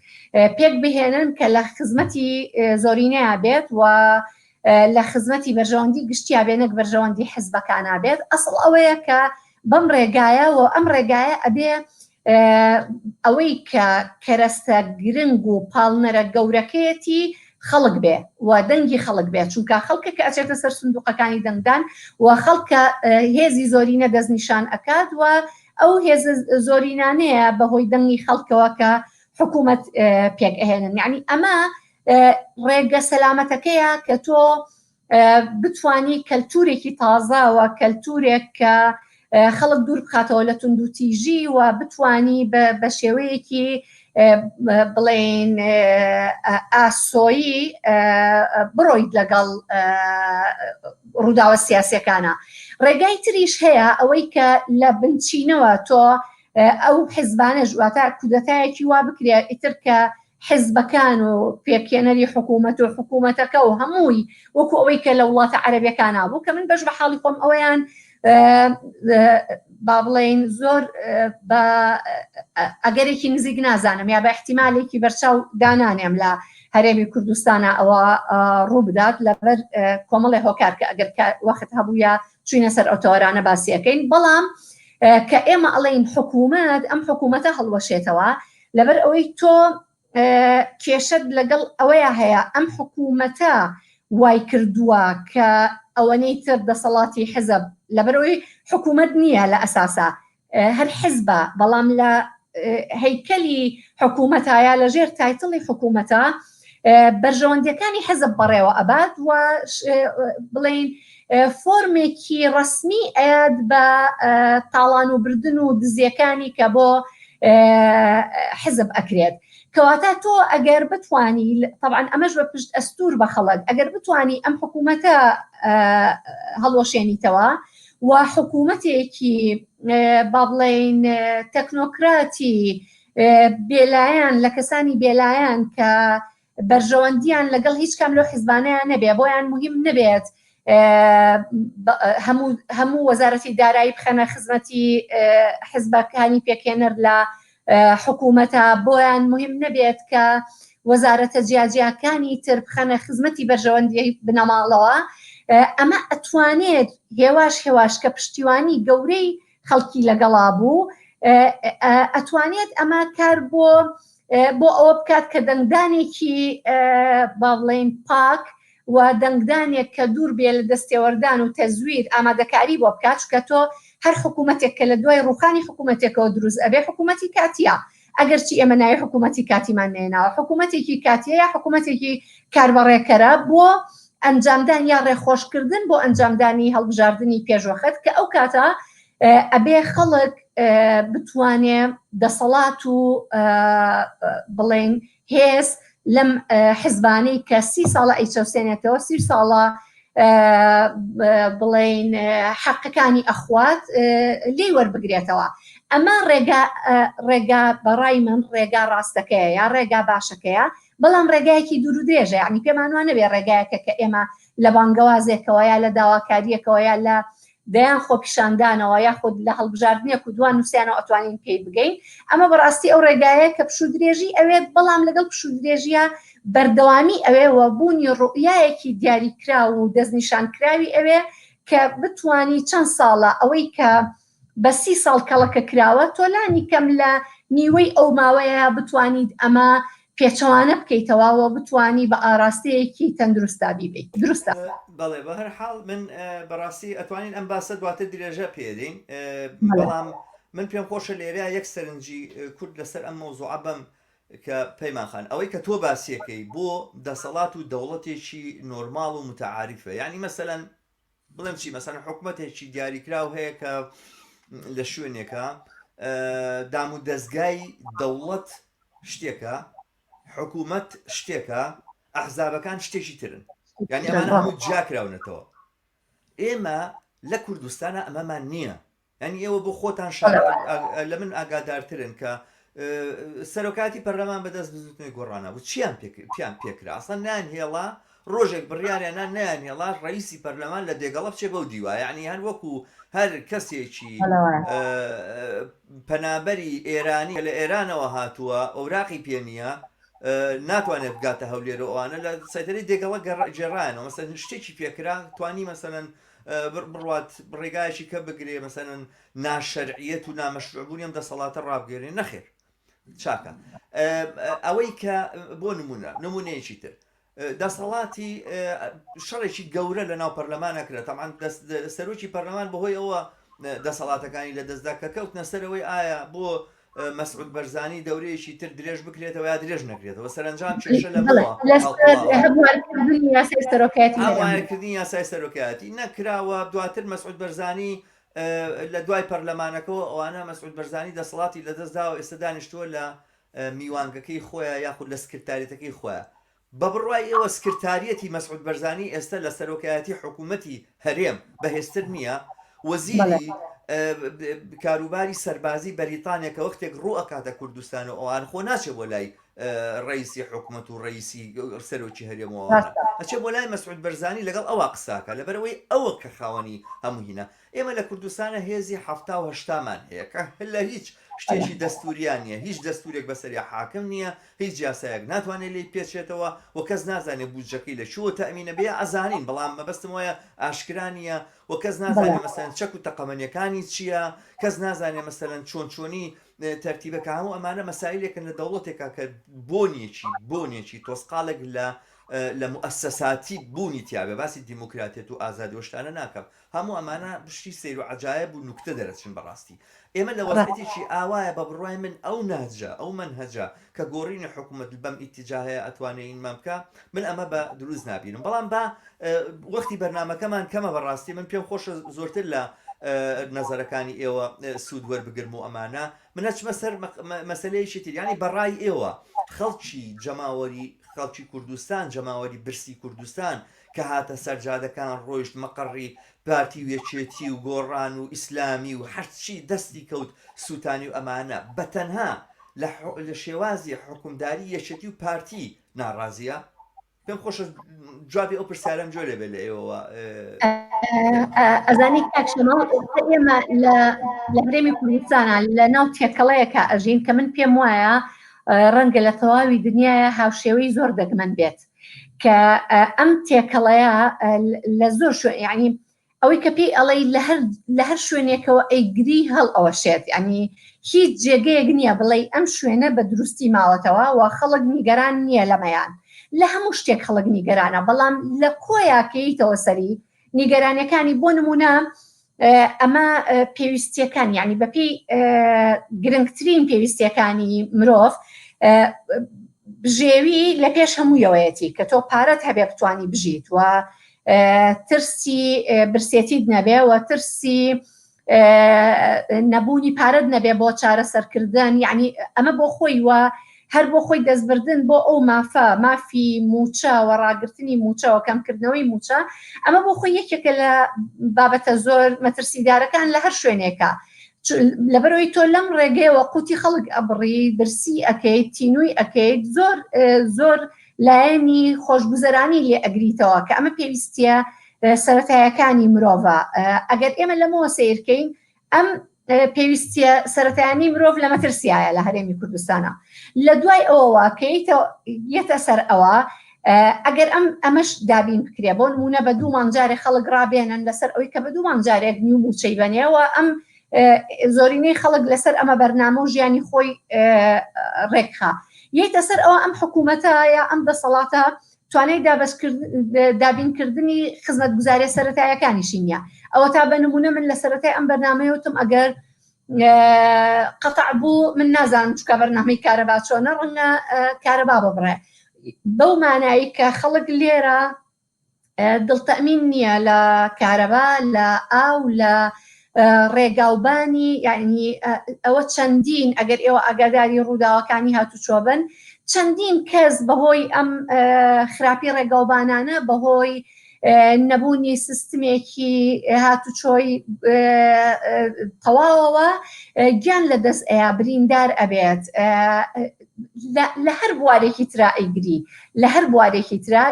پێک بهێنن کە لە خزمەتی زۆرینەیە بێت و لە خزمەتی بەرژەوەندی گشتیا بێ نەک بەرژەوەندی حزبەکانە بێت ئەسڵ ئەوەیە کە بەم ڕێگایە و ئەم ڕێگایە ئەبێ ئەوەی کە کەرەستە گرنگ و پاڵنەرە گەورەکەیەتی خەڵک بێ و دەنگی خەڵک بێ چونکە خەڵکە کە ئەچێتە سەر سندوقەکانی دەنگدان و خەڵکە هێزی زۆرینە دەستنیشان ئەکات و ئەو هێزە زۆرینانەیە بەهۆی دەنگی خەڵکەوە کە حکوومەت پێک ئەهێنن یعنی ئەمە ڕێگە سەلامەتەکەیە کە تۆ بتانی کەلتورێکی تازە و کەلتورێک کە خەڵک دوور بخاتەوە لە توندوتیژی و بتانی بە شێوەیەکی بڵێن ئاسۆیی بڕۆیت لەگەڵ ڕووداوە سیاسەکانە ڕێگای تریش هەیە ئەوەی کە لە بنچینەوە تۆ ئەو حزبانەش واتە کودەتایەکی وا بکرێت ئیتر کە حزبەکان و پێکهێنەری حکوومەت و حکوومەتەکە و هەمووی وەکو ئەوەی کە لە وڵاتە عەرەبیەکانا بوو کە من بەش بە حاڵی خۆم ئەوەیان با بڵێین زۆر بە ئەگەرێکی نزیک نازانم یا بە احتیمالێکی بەرچاو دانانێم لە هەرێمی کوردستانە ئەوە ڕوو بدات لەبەر کۆمەڵی هۆکار کە ئەگەر وەخت هەبووە چوینە سەر ئەو تەوەرانە باسیەکەین بەڵام کە ئێمە ئەڵێین حکوومەت ئەم حکوومەتە هەڵوەشێتەوە لەبەر ئەوەی تۆ کێشەت لەگەڵ ئەوەیە هەیە ئەم حکوومەتە وای کردووە کە ئەوەنەی تر دەسەڵاتی حزب لەبەرەوەی حکوومەت نییە لە ئەساسا هەر حزبە بەڵام لە هەیکەلی حکوومەتە یا لە ژێر title ی حکوومەتە بەرژەوەندیەکانی حزب بەڕێوە ئەبات و بڵین فۆرمێکی ڕەسمی ئەیات بە تاڵان و بردن و دزیەکانی کە بۆ حزب ئەکرێت کەواتە تۆ ئەگەر بتانی طبعا ئەمەش بە پشت ئەستور بە خەڵک ئەگەر بتانی ئەم حکوومەتە هەڵوەشێنیتەوە و حکوومەتێکی با بڵین تەکنۆکراتی بێلایەن لە کەسانی بێلایەن کە بەرژەوەندیان لەگەڵ هیچ کام لەو حزبانەیان نەبێ بۆیان مهم نەبێت هەموو هەموو وەزارەتی دارایی بخەنە خزمەتی حزبەکانی پێکهێنەر لە حکوومەتە بۆیان مهم نەبێت کە وەزارەتە جیاجیاکانی تر بخەنە خزمەتی بەرژەوەندی بنەماڵەوە ئەمە ئەتوانێت هێواش هێواش کە پشتیوانی گەورەی خەڵکی لەگەڵا بوو ئەتوانێت ئەمە کار بۆ بۆ ئەوە بکات کە دەنگدانێکی با بڵێین پاک و دەنگدانێک کە دوور بێ لە دەستێوەردان و تەزویر ئامادەکاری بۆ بکات چونکە تۆ هەر حکوومەتێک کە لە دوای ڕووخانی حکوومەتێکەوە دروست ئەبێ حکوومەتی کاتیە ئەگەرچی ئێمە ناوی حکوومەتی کاتیمان نێناوە حکوومەتێکی کاتیە یا حکوومەتێکی کاربەڕێکەرە بۆ ئەنجامدان یا ڕێخۆشکردن بۆ ئەنجامدانی هەڵبژاردنی پێشوەخت کە ئەو کاتە ئەبێ خەڵک بتوانێ دەسەڵات و بڵێن هێز لەم حزبانەی کە سی ساڵە ئەیچەوسێنێتەوە سی ساڵە بڵین حەقەکانی ئەخوات لێی وەربگرێتەوە ئەمە ڕێگا ڕێگا بەڕای من ڕێگا ڕاستەکەیە یا ڕێگا باشەکەیە بەڵام ڕێگایەکی دوور و درێژە یعنی پێمان وا نەبێ ڕێگایەکە کە ئێمە لە بانگەوازێکەوە یا لە داواکاریەکەوە یا لە دەیان خۆپیشاندانەوە یاخود لە هەڵبژاردنێک و دوان نووسیانەوە ئەتوانین پێی بگەین ئەمە بەڕاستی ئەو ڕێگایە کە پشوو درێژی ئەوێت بەڵام لەگەڵ پشوو درێژیە بەردەوامی ئەوێ و بوونی ڕوئیایەکی دیاریکراو و دەستنیشانکراوی ئەوێ کە بتانی چەند ساڵە ئەوەی کە بە سی ساڵ کەڵەکە کراوە تۆ لانی کەم لە نیوەی ئەو ماوەیە بتوانیت ئەمە پێچەوانە بکەیتەوە و بتوانی بە ئاراستەیەکی تەندروستا بیبەیت دروستە. بەڵێ بە هەر حاڵ من بەڕاستی ئەتوانین ئەم باسە دواتر درێژە پێدەین بەڵام من پێم خۆشە لێرە یەک سەرنجی کورد لەسەر ئەم مەوزوعە بەم کە پەیمان خان ئەوەی کە تۆ باسیەکەی بۆ دەسەڵات و دەوڵەتێکی نۆرماڵ و متعارفە یعنی مەسەلەن بڵێم چی مەسەلەن حکومەتێکی دیاریکراو هەیە کە لە شوێنێکە دام و دەستگای دەوڵەت شتێکە حکوومەت شتێکە ئەحزابەکان شتێکی ترن یعنی ئەمانە هەموو جیاکراونەتەوە ئێمە لە کوردستانا ئەمەمان نییە یانی ئێوە بۆ خۆتان لە من ئاگادارترن کە سەرۆکاتی پەرلەمان بەدەست بزوتنەوەی گۆڕانە بوو چیان پیان پێکرا ئەسڵەن نان هێڵا ڕۆژێک بڕیاریان نیان هێڵا ڕئیسی پەرلەمان لە دێگەڵە بچێ بەو دیوە یعنی هەر وەکو هەر کەسێکی پەنابەری ئێرانی لە ئێرانەوە هاتووە ئەوراقی پێ نییە ناتوانێت بگاتە هەولێر و ئەوانە لە سەیتەرەی دێگەڵە گێڕایانەوە مەسەن شتێکی پێکرا توانی مەسەلەن بڕوات ڕێگایەکی کە بگرێ مەسەلەن ناشەرعیەت و نامەشروعبوونی ئەم دەسەڵاتە ڕابگەێنێ نەخێر چاکە ئەوەی کە بۆ نمونە نمونەیەکی تر دەسەڵاتی شەڕێکی گەورە لە ناو پەرلەمانە کرا تەمان سەرۆکی پەرلەمان بەهۆی ئەوە دەسەڵاتەکانی لە دەستدا کە کەوتنە سەرەوەی ئایا بۆ مەسعود بەرزانی دەورەیەکی تر درێژ بکرێتەوە یا درێژ نەکرێتەوە سەرنجام کێشە لە هەموارکردنی یاسای سەرۆکایەتی نەکراوە دواتر مەسعود بەرزانی لە دوای پەرلەمانەکەەوە ئەوانە مەسعود بەرزانی دەسەڵاتی لەدەستداوە ئێستا دانیشتووە لە میوانگەکەی خۆیان یاخود لە سکرتاریەتەکەی خۆیان بە بڕوای ئێوە سکرتاریەتی مەسعود بەرزانی ئێستە لە سەرۆکایەتی حکوومەتی هەرێم بەهێزتر نییە؟ وەزیری کاروباری سەربازی بەریتانیا کە وەختێک ڕوو ئەکاتە کوردستان و ئەوان خۆ ناچێ بۆ لای ڕئیسی حکومەت و ڕئیسی سەرۆکی هەرێم و ئەوانە ئەچێ بۆ لای مەسعود بەرزانی لەگەڵ ئەوا قساکە لەبەرئەوەی ئەوە کە خاوەنی هەموو هینە ئێمە لە کوردستانا هێزی حەفتا و هەشتامان هەیە کە لە هیچ شتێکی دەستوریان نییە، هیچ دەستورێک بەسەریا حاکم نییە، هیچ یاسایەک ناتوانێت لێی پێچێتەوە و کەس نازانێت بودجەکەی لە کوێوە تەئمینە بێ، ئەزانین بەڵام مەبەستم وایە ئاشکرا نییە و کەس نازانێت مەسەلەن چەک و تەقەمەنیەکانی چییە، کەس نازانێت مەسەلەن چۆن چۆنی تەرتیبە کە هەموو ئەمانە مەسایلێکن لە دەوڵەتێکا کە بۆنێکی بۆنێکی تۆزقاڵێک لە لە موئەسەساتی بوونی تیابێ، باسی دیموکراتیەت و ئازادی و شتانە ناکەم، هەموو ئەمانە شتی سەیر و عەجایەب و نوکتە دەرەچن بەڕاستی ئێمە لە وەزعیەتێکی ئاوایە بە بڕوای من ئەو نەهجە ئەو مەنهەجە کە گۆڕینی حکومەت بەم ئیتیجاهەیە ئەتوانێ ئینمان بکا من ئەمە بە دروست نابینم بەڵام با وەختی بەرنامەکەمان کەمە بەڕاستی من پێم خۆشە زۆرتر لە نەزەرەکانی ئێوە سوود وەربگرم و ئەمانە من ئەچمە سەر مەسەلەیەکی تر یانی بەڕای ئێوە خەڵکی جەماوەری خەڵکی کوردستان جەماوەری برسی کوردستان کە هاتە سەر جادەکان ڕۆیشت مەقەڕی پارتی و یەکێتی و گۆڕان و ئیسلامی و هەرچی دەستی کەوت سوتانی و ئەمانە بە تەنها لە شێوازی حوکمداری یەکێتی و پارتی ناڕازیە؟ پێم خۆشە جوابی ئەو پرسیارەم گوێ لێ بێ لە ئێوەوە. ئەزانی کاک شەماڵ ئێستا ئێمە لە لە هەرێمی کوردستانە لە ناو تێکەڵەیەکە ئەژین کە من پێم وایە ڕەنگە لە تەواوی دنیاە هاوشێوەی زۆر دەگمەن بێت کە ئەم تێکەڵەیە لە زۆر شوێن یعنی ئەوەی کە پێی ئەڵێی لە هەر لە هەر شوێنێکەوە ئەیگری هەڵئەوەشێت یعنی هیچ جێگەیەک نییە بڵێی ئەم شوێنە بە دروستی ماوەتەوە و خەڵک نیگەران نییە لەمەیان لە هەموو شتێک خەڵک نیگەرانە بەڵام لە کۆیا کەیتەوە سەری نیگەرانەکانی بۆ نمونە ئەمە پێویستیەکان یعنی بەپێی گرنگترین پێویستیەکانی مرۆڤ بژێوی لە پێش هەموویەوەیەتی کە تۆ پارەت هەبێ بتانی بژیت و ترسی برسێتیت نەبێ و ترسی نەبوونی پارەت نەبێ بۆ چارەسەرکردن یعنی ئەمە بۆ خۆی وە هەر بۆ خۆی دەستبردن بۆ ئەو مافە مافی موچە و ڕاگرتنی موچە و کەمکردنەوەی موچە ئەمە بۆ خۆی یەکێکە لە بابەتە زۆر مەترسیدارەکان لە هەر شوێنێکە لەبەرەوەی تۆ لەم ڕێگەیەوە قوتی خەڵک ئەبڕی برسی ئەەکەیت تینووی ئەەکەیت زۆر زۆر لایەنی خۆشگوزەرانی لێ ئەگریتەوە کە ئەمە پێویستیە سەرەتایەکانی مرۆڤە ئەگەر ئێمە لەمەوە سیرکەین ئەم پێویستیە سەرەتایانی مرۆڤ لە مەترسیایە لە هەرێمی کوردستانە لە دوای ئەوەوە کەیتە یەتە سەر ئەوە ئەگەر ئەم ئەمەش دابین بکرێ بۆ نمونە بە دوو مانجارێ خەڵک ڕابێنن لەسەر ئەوەی کە بە دوو مانجارێک نیو موچەی بەنێەوە ئەم زۆرینەی خەڵک لەسەر ئەمە بەرنامە و ژیانی خۆی ڕێکخا یەیتە سەر ئەوە ئەم حکوومەتە یا ئەم دەسەڵاتە توانای دابینکردنی خزمەتگوزاریە سەرەتایەکانیشی نییە ئەوە تا بە نمونە من لە سەرەتای ئەم بەرنمەیەوتم ئەگەر قەتع بوو من نازانم چکە بەرنامەی کارەبا چۆنە ڕەنگە کارەبا ببڕێ بەو مانایی کە خەڵک لێرە دڵتەمین نییە لە کارەبا لە ئاو لە ڕێگاوبانی یعنی ئەوە چەندین ئەگەر ئێوە ئاگاداری ڕووداوەکانی هاتوچۆ بن چەندین کەس بەهۆی ئەم خراپی ڕێگاوبانانە بەهۆی نەبوونی سیستمێکی هاتوچۆی تەواوەوە گیان لە دەست ئەیا بریندار ئەبێت لە هەر بوارێکی ترا ئەیگری لە هەر بوارێکی ترا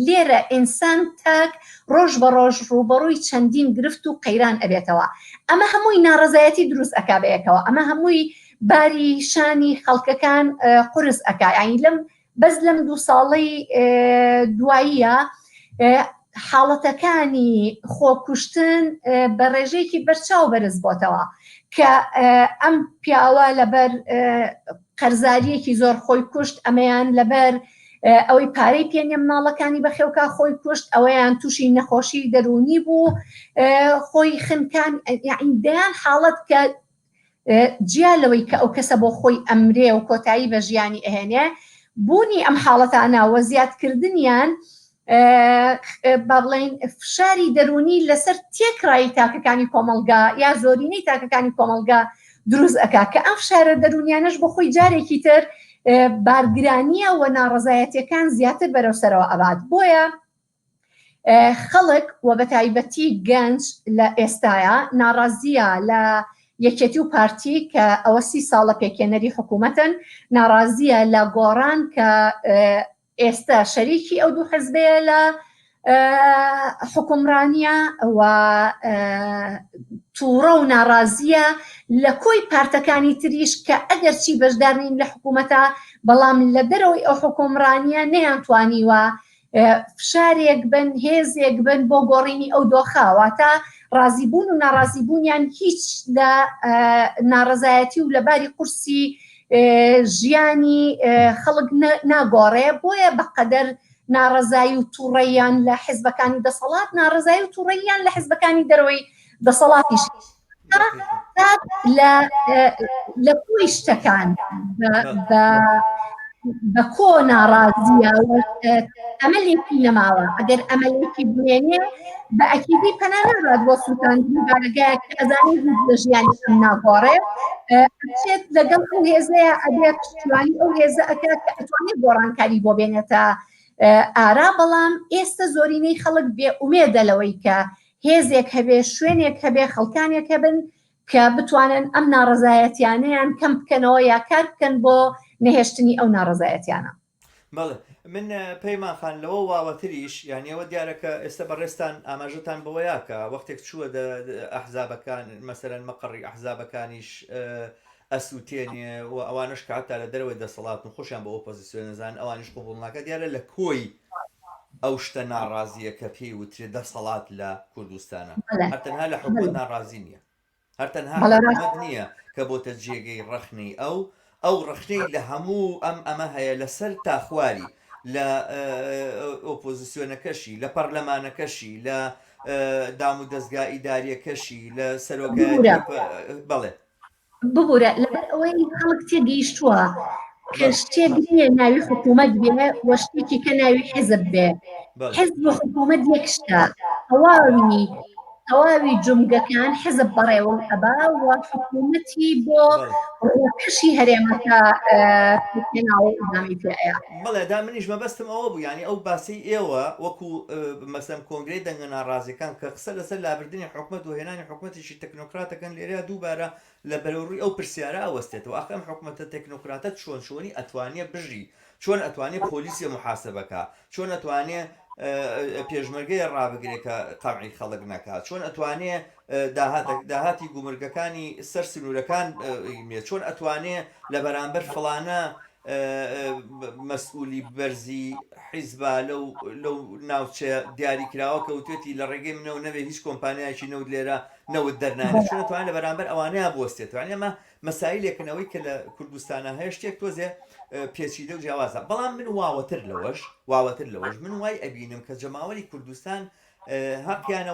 لێرە ئینسان تاک ڕۆژ بە ڕۆژ ڕووبەڕووی چەندین گرفت و قەیران ئەبێتەوە ئەمە هەمووی ناڕەزایەتی دروست ئەکا بەیەکەوە ئەمە هەمووی باری شانی خەڵکەکان قورس ئەکا یانی لەم بەس لەم دوو ساڵەی دواییە حاڵەتەکانی خۆکوشتن بە ڕێژەیەکی بەرچاو بەرز بۆتەوە کە ئەم پیاوە لەبەر قەرزاریەکی زۆر خۆی کوشت ئەمەیان لەبەر ئەوەی پارەی پێ نیە مناڵەکانی بەخێوکا خۆی کوشت ئەوەیان تووشی نەخۆشی دەروونی بوو خۆی خنکان یعنی دەیان حاڵەت کە جیا لەوەی کە ئەو کەسە بۆ خۆی ئەمرێ و کۆتایی بە ژیانی ئەهێنێ بوونی ئەم حاڵەتانە وە زیادکردنیان با بڵێین فشاری دەروونی لەسەر تێکڕایی تاکەکانی کۆمەڵگا یا زۆرینەی تاکەکانی کۆمەڵگا دروست ئەکا کە ئەم فشارە دەروونیانەش بۆ خۆی جارێکی تر بارگرانیە و ناڕەزایەتیەکان زیاتر بەرەو سەرەوە ئەبات بۆیە خەڵک و بەتایبەتی گەنج لە ئێستایا ناڕازیە لە یەکێتی و پارتی کە ئەوە سی ساڵە پێکهێنەری حکوومەتن ناڕازیە لە گۆڕان کە ئێستا شەریکی ئەو دوو حزبەیە لە حکومڕانیە و تووڕە و ناڕازیە لە کۆی پارتەکانی تریش کە ئەگەرچی بەشدار نین لە حکوومەتە بەڵام لە دەرەوەی ئەو حکومڕانیە نەیانتوانیوە فشارێک بن هێزێک بن بۆ گۆڕینی ئەو دۆخە واتە ڕازیبوون و ناڕازیبوونیان هیچ لە ناڕەزایەتی و لە باری قورسی ژیانی خەڵک ناگۆڕێ بۆیە بەقەدەر ناڕەزایی و تووڕەیان لە حزبەکانی دەسەڵات ناڕەزایی و تووڕەیان لە حزبەکانی دەرەوەی دەسەڵاتیش لە کۆی شتەکان بە کۆ ناڕازیە ئەمەلێکی نەماوە ئەگەر ئەمەلێکی بمێنێ بە ئەکیدی پەنا نابات بۆ سووتاندنی بارەگایەک کە ئەزانێ هیچ لە ژیانی ئەم ناگۆڕێ ئەچێت لەگەڵ ئەو هێزەیە ئەبێ پشتیوانی ئەو هێزە ئەکات کە ئەتوانێت گۆڕانکاری بۆ بێنێتە ئارا بەڵام ئێستا زۆرینەی خەڵک بێ ئومێدە لەوەی کە هێزێک هەبێ شوێنێک هەبێ خەڵکانێک هەبن کە بتوانن ئەم ناڕەزایەتیانەیان کەم بکەنەوە یا کار بکەن بۆ نەهێشتنی ئەو ناڕەزایەتیانە. بەڵێ من پەیمان خان لەوە واوەتریش یانی ئەوە دیارە کە ئێستا بەڕێزتان ئاماژەتان بەوەیا کە وەختێک چووە دە ئەحزابەکان مەسەلەن مەقەڕی ئەحزابەکانیش ئەسووتێنێ و ئەوانەش کە هەتا لە دەرەوەی دەسەڵاتن و خۆشیان بە ئۆپۆزیسیۆن ئەزانن ئەوانیش قبوڵ ناکا دیارە لە کۆی ئەو شتە ناڕازییە کە پێی وترێ دەسەڵات لە کوردستانە هەر تەنها لە حکومەت ناڕازی نییە هەر تەنها حکومەت نییە کە بۆتە جێگەی ڕەخنەی ئەو، ئەو ڕەخنەی لە هەموو ئەم ئەمە هەیە لە سەر تا خواری، لە ئۆپۆزسیۆنەکەشی، لە پەرلەمانەکەشی، لە دامودەزگا ئیدارییەکەشی، لە سەرۆکایەتی بەڵێ. ببورە لەبەر ئەوەی خەڵک تێگەیشتووە کە شتێک نییە ناوی حکوومەت بێ و شتێکی کە ناوی حیزب بێ حیزب و حکوومەت یەک شتە تەواوی تەواوی جومگەکان حیزب بەڕێوە ئەبا و حکوومەتی بۆ ڕووکەشی هەرێمەکە پێکهێناوە و ئیدامەی پێ ئەیا. بەڵێ دا منیش مەبەستم ئەوە بوو یانی ئەو باسەی ئێوە وەکو مەسەلەن کۆنگرەی دەنگە ناڕازیەکان کە قسە لەسەر لابردنی حکومەت و هێنانی حکومەتێکی تەکنۆکراتەکەن لێرەیا دووبارە لە بەرەو ڕووی ئەو پرسیارە ئەوەستێتەوە ئاخ ئەم حکومەتە تەکنۆکراتە چۆن چۆنی ئەتوانێ بژی چۆن ئەتوانێ پۆلیسێ موحاسەبە کا چۆن ئەتوانێ پێشمەرگەیە ڕابگرێ کە قەمعی خەڵک نەکا چۆن ئەتوانێ داهاتی گومرگەکانی سەر سنوورەکان چۆن ئەتوانێ لە بەرامبەر فڵانە مەسئولی بەرزی حیزبا لەو لەو ناوچە دیاریکراوە کە وتوێتی لە ڕێگەی منەوە نەبێ هیچ کۆمپانیایەکی نەوت لێرە نەوت دەرنانێت چۆن ئەتوانێت لە بەرامبەر ئەوانەیە بوەستێتەوە یعنی ئەمە مەسایلێکن ئەوەی کە لە کوردستانە هەیە شتێک تۆزێ پێچیدە و جیاوازە بەڵام من واوەتر لەوەش واوەتر لەوەش من وای ئەبینم کە جەماوەری کوردستان هەقیانە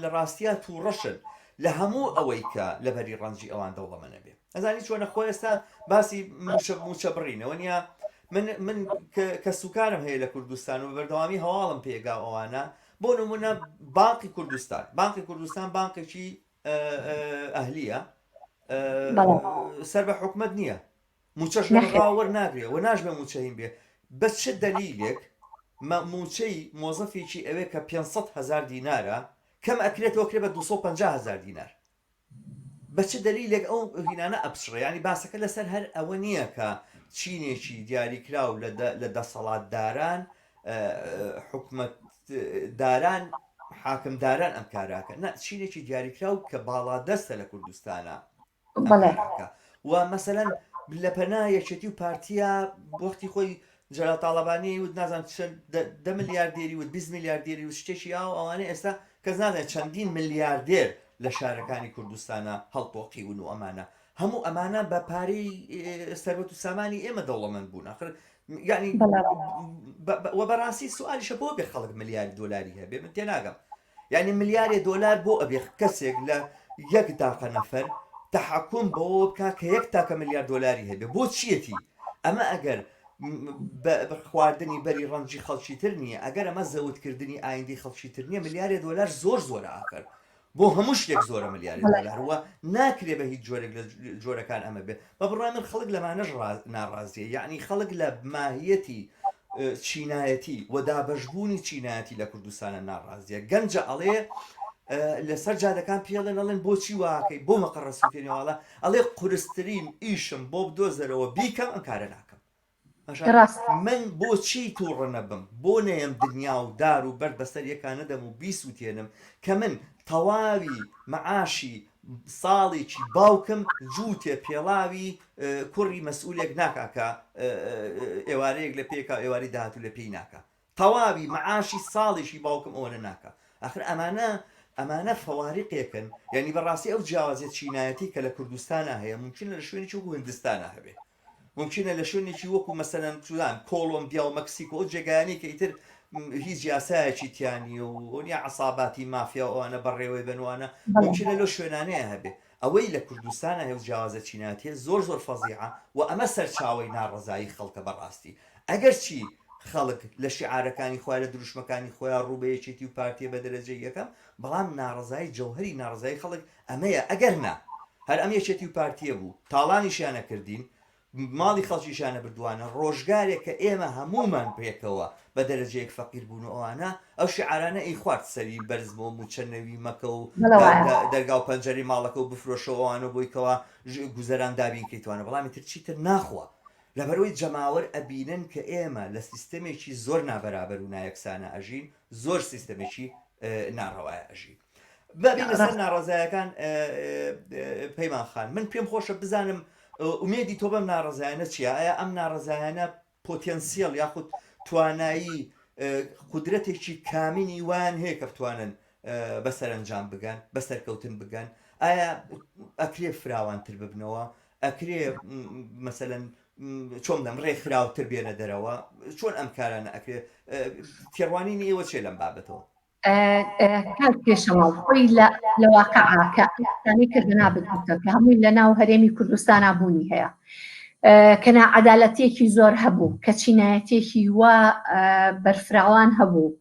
لە ڕاستیا تووڕەشن لە هەموو ئەوەی کە لەبەری ڕەنجی ئەوان دەوڵەمەنە بێ ئەزانی چۆنە خۆ ئێستا باسی موچە موچە بڕینەوە نیە من من کە سوکارم هەیە لە کوردستان و بەردەوامی هەواڵم پێگا ئەوانە بۆ نمونە بانقی کوردستان بانقی کوردستان بانقێکی ئەهلیە سەر بە حکومت نییە موچەش لە بەغاوە وەرناگرێ و ناشبێ موچەهین بێ بە چ دەلیلێک؟ مووچەی مۆزەفێکی ئەوێ کە 500 هەزار دینارە کەم ئەکرێتەوە کرێ بە 250 هەزار دینار. بە چ دەلیلێک ئەو هینانە ئەپچڕێ؟ یانی باسەکە لەسەر هەر ئەوە نییە کە چینێکی دیاریکراو لە دەسەڵاتداران، حکومەتداران، حاکمداران ئەم کارە ئەکەن، نا چینێکی دیاریکراو کە باڵادەستە لە کوردستانا ئەم کارە ئەکا و مەسەلەن لە پەنا یەکێتی و پارتیا وەختی خۆی جەلال تاڵەبانی وت نازانم چەند دە ملیاردێری وت 20 ملیاردێری وت شتێکی ئاو ئەوانە ئێستا کەس نازانێت چەندین ملیاردێر لە شارەکانی کوردستانە هەڵتۆقیون و ئەمانە هەموو ئەمانە بە پارەی سەروەت و سامانی ئێمە دەوڵەمەند بوون ئەخر یعنی وە بەڕاستی سوالیشە بۆ بێ خەڵک ملیاری دۆلاری هەبێ من تێناگەم یانی ملیارێ دۆلار بۆ ئەبێ کەسێک لە یەک داقە نەفەر تەحەکوم بەوە بکا کە یەک تاکە ملیار دۆلاری هەبێ بۆ چیەتی ئەمە ئەگەر بە خواردنی بەری ڕەنجی خەڵکی تر نییە ئەگەر ئەمە زەوتکردنی ئایندەی خەڵکی تر نییە ملیارێ دۆلار زۆر زۆرە ئاخر بۆ هەموو شتێک زۆرە ملیارێ دۆلار و ناکرێ بە هیچ جۆرێک لە جۆرەکان ئەمە بێ بە بڕوای من خەڵک لەمانەش ناڕازیە یعنی خەڵک لە ماهیەتی چینایەتی و دابەشبوونی چینایەتی لە کوردستانە ناڕازیە گەنجە ئەڵێ لەسەر جادەکان پێڵێن ئەڵێن بۆچی واکەی بۆ مەقەڕە سوتێنەوەڵە ئەڵێ قورسترین ئیشم بۆ بدۆزەرەوە بیکەم ئەم کارە ناکەم من بۆچی تووڕە نەبم بۆ نەیەم دنیا و دار و بەرد بەسەر یەکا نەدەم و بیسووتێنم کە من تەواوی مەعاشی ساڵێکی باوکم جووتێ پێڵاوی کوڕی مەسئولێک ناکا کە ئێوارەیەک لە پێکا ئێوارەی داهاتوو لە پێی ناکا تەواوی مەعاشی ساڵێکی باوکم ئەوەنە ناکا ئاخر ئەمانە ئەمانە فەواریقێکن یعنی بەڕاستی ئەو جیاوازیە چینایەتی کە لە کوردستانا هەیە ممکنە لە شوێنێکی وەکو هندستانا هەبێ مومکینە لە شوێنێکی وەکو مەسەلەن چوزانم کۆڵۆمبیا و مەکسیکۆ ئەو جێگایانەی کە ئیتر هیچ یاسایەکی تیا نییە و نیە عەساباتی مافیا و ئەوانە بەڕێوەی بەن وانە مومکینە لەو شوێنانەیە هەبێ ئەوەی لە کوردستانە هەیە و جیاوازە چینایەتیە زۆر زۆر فەزیعە و ئەمە سەرچاوەی ناڕەزایی خەڵکە بەڕاستی ئەگەرچی خەڵک لە شیعارەکانی خۆیان لە دروشمەکانی خۆیان ڕوو بە یەکێتی و پارتیە بە دەرەجەی یەکەم بەڵام ناڕەزایی جەوهەری ناڕەزایی خەڵک ئەمەیە ئەگەر نا هەر ئەم یەکێتی و پارتیە بوو تاڵانیشیان ئەکردین ماڵی خەڵکیشیان ئەبردوانە ڕۆژگارێک کە ئێمە هەموومان پێکەوە بە دەرەجەیەک فەقیر بوون و ئەوانە ئەو شیعارانە ئەیخوارد سەری بەرز بۆ موچە نەوی مەکە و دەرگا و پەنجەرەی ماڵەکە و بفرۆشەوە ئەوانە بۆی کەوا گوزەران دابین کەیتوانە بەڵام ئیتر چیتر ناخوا لەبەرئەوەی جەماوەر ئەبینن کە ئێمە لە سیستەمێکی زۆر نابەرابەر و نایەکسانە ئەژین زۆر سیستەمێکی ناڕەوایە ئەژین. با بێینە سەر ناڕەزایەکان پەیمان خان من پێم خۆشە بزانم ئومێدی تۆ بەم ناڕەزایانە چییە ئایا ئەم ناڕەزایانە پۆتێنسیەل یاخود توانایی قودرەتێکی کامینی وایان هەیە کە بتوانن بە سەرەنجام بگەن بە سەرکەوتن بگەن ئایا ئەکرێ فراوانتر ببنەوە ئەکرێ مەسەلەن چۆن بڵێم ڕێکخراوتر بێنە دەرەوە چۆن ئەم کارانە ئەکرێ تێڕوانینی ئێوە چیە لەم بابەتەوە کاک پێشەوا خۆی لە واقعا کە ئەوانەی کە جەنابت گوتە کە هەمووی لە ناو هەرێمی کوردستانا بوونی هەیە کە ناعەدالەتیەکی زۆر هەبوو کە چینایەتێکی وا بەرفراوان هەبوو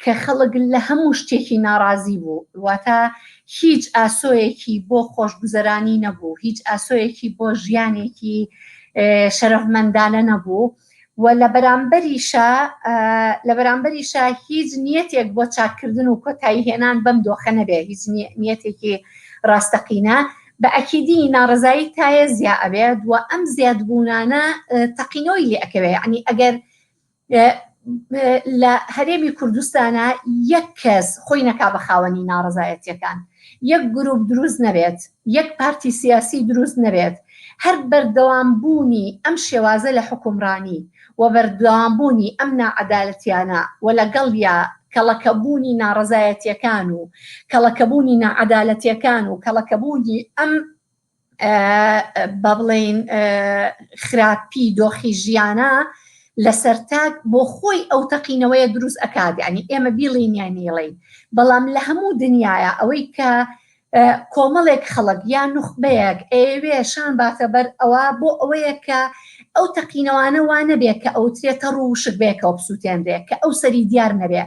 کە خەڵک لە هەموو شتێکی ناڕازی بوو واتە هیچ ئاسۆیەکی بۆ خۆشگوزەرانی نەبوو هیچ ئاسۆیەکی بۆ ژیانێکی شەرەفمەندانە نەبوو و لە بەرامبەریشا لە بەرامبەریشا هیچ نیەتێک بۆ چاککردن و کۆتایی هێنان بەم دۆخە نەبێ هیچ نیەتێکی ڕاستەقینە بە ئەکیدی ناڕەزایی تایە زیا ئەبێت و ئەم زیادبوونانە تەقینەوەی لێ ئەکەوێ یعنی ئەگەر لە هەرێمی کوردستانە یەک کەس خۆی نەکا بە خاوەنی ناڕەزایەتیەکان یەک گروپ دروست نەبێت، یەک پارتی سیاسی دروست نەبێت، هەر بەردەوام بوونی ئەم شێوازە لە حوکمڕانی و بەردەوام بوونی ئەم ناعەدالەتیانە و لەگەڵیا کەڵەکەبوونی ناڕەزایەتیەکان و کەڵەکەبوونی ناعەدالەتیەکان و کەڵەکەبوونی ئەم با بڵێین خراپی دۆخی ژیانە لەسەر تاک بۆ خۆی ئەو تەقینەوەیە دروست ئەکات یعنی ئێمە بیڵین یان نیڵین بەڵام لە هەموو دنیاە ئەوەی کە کۆمەڵێک خەڵک یان نوخبەیەک ئەیەوێ شان باتە بەر ئەوە بۆ ئەوەیە کە ئەو تەقینەوانە وا نەبێ کە ئەوترێ تەڕ و وشک بەیەکەوە بسووتێنرێ کە ئەو سەری دیار نەبێ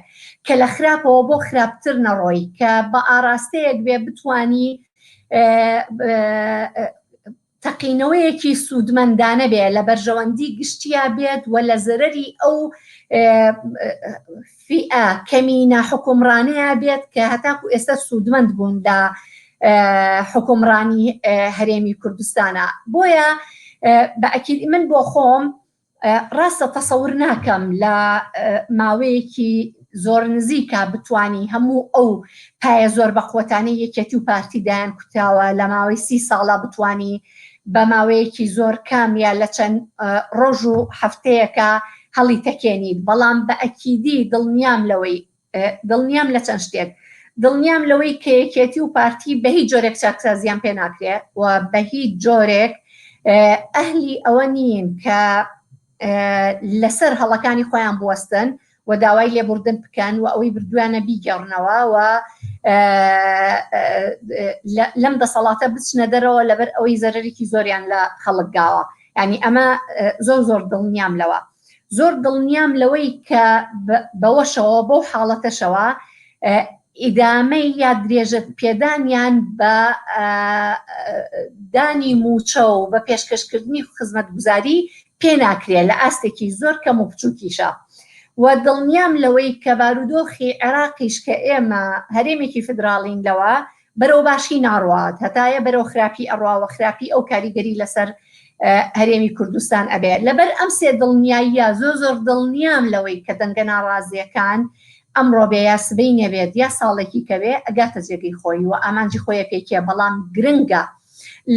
کە لە خراپەوە بۆ خراپتر نەڕۆی کە بە ئاراستەیەک بێ بتانی. تەقینەوەیەکی سوودمەندانە بێ لە بەرژەوەندی گشتیا بێت و لە زەرەری ئەو فیئە کەمینە حکومڕانەیە بێت کە هەتاکو ئێستا سوودمەند بوون لە حکومڕانی هەرێمی کوردستانە بۆیە بە ئەکید من بۆ خۆم ڕاستە تەسەور ناکەم لە ماوەیەکی زۆر نزیکە بتانی هەموو ئەو پایە زۆر بە قوتانەی یەکێتی و پارتی دایان کوتاوە لە ماوەی سی ساڵە بتانی بە ماوەیەکی زۆر کام یا لە چەند ڕۆژ و هەفتەیەکە هەڵی تەکێنیت بەڵام بە ئەکیدی دڵنیام لەوەی دڵنیام لە چەند شتێک دڵنیام لەوەی کە یەکێتی و پارتی بە هیچ جۆرێک چاکسازیان پێ ناکرێ و بە هیچ جۆرێک ئەهلی ئەوە نین کە لەسەر هەڵەکانی خۆیان بوەستن و داوای لێبوردن بکەن و ئەوەی بردویانە بیگەڕنەوە و لەم دەسەڵاتە بچنە دەرەوە لەبەر ئەوەی زەرەرێکی زۆریان لە خەڵک گاوە ینی ئەمە زۆر زۆر دڵنیام لەوە زۆر دڵنیام لەوەی کە بەوەشەوە بەو حاڵەتەشەوە ئیدامەی یا درێژە پێدانیان بە دانی مووچە و بە پێشکەشکردنی خزمەتگوزاری پێ ناکرێ لە ئاستێکی زۆر کەم و بچووکیشە و دڵنیام لەوەی کە بارودۆخی عێراقیش کە ئێمە هەرێمێکی فیدراڵین لەوە بەرەو باشی ناڕوات هەتایە بەرەو خراپی ئەڕوا وە خراپی ئەو کاریگەری لەسەر هەرێمی کوردستان ئەبێ لەبەر ئەم سێ دڵنیاییە زۆر زۆر دڵنیام لەوەی کە دەنگە ناڕازیەکان ئەمڕۆ بێ یا سبەی نەبێت یا ساڵێکی کەوێ ئەگاتە جێگەی خۆی و ئامانجی خۆیە پێکێ بەڵام گرنگە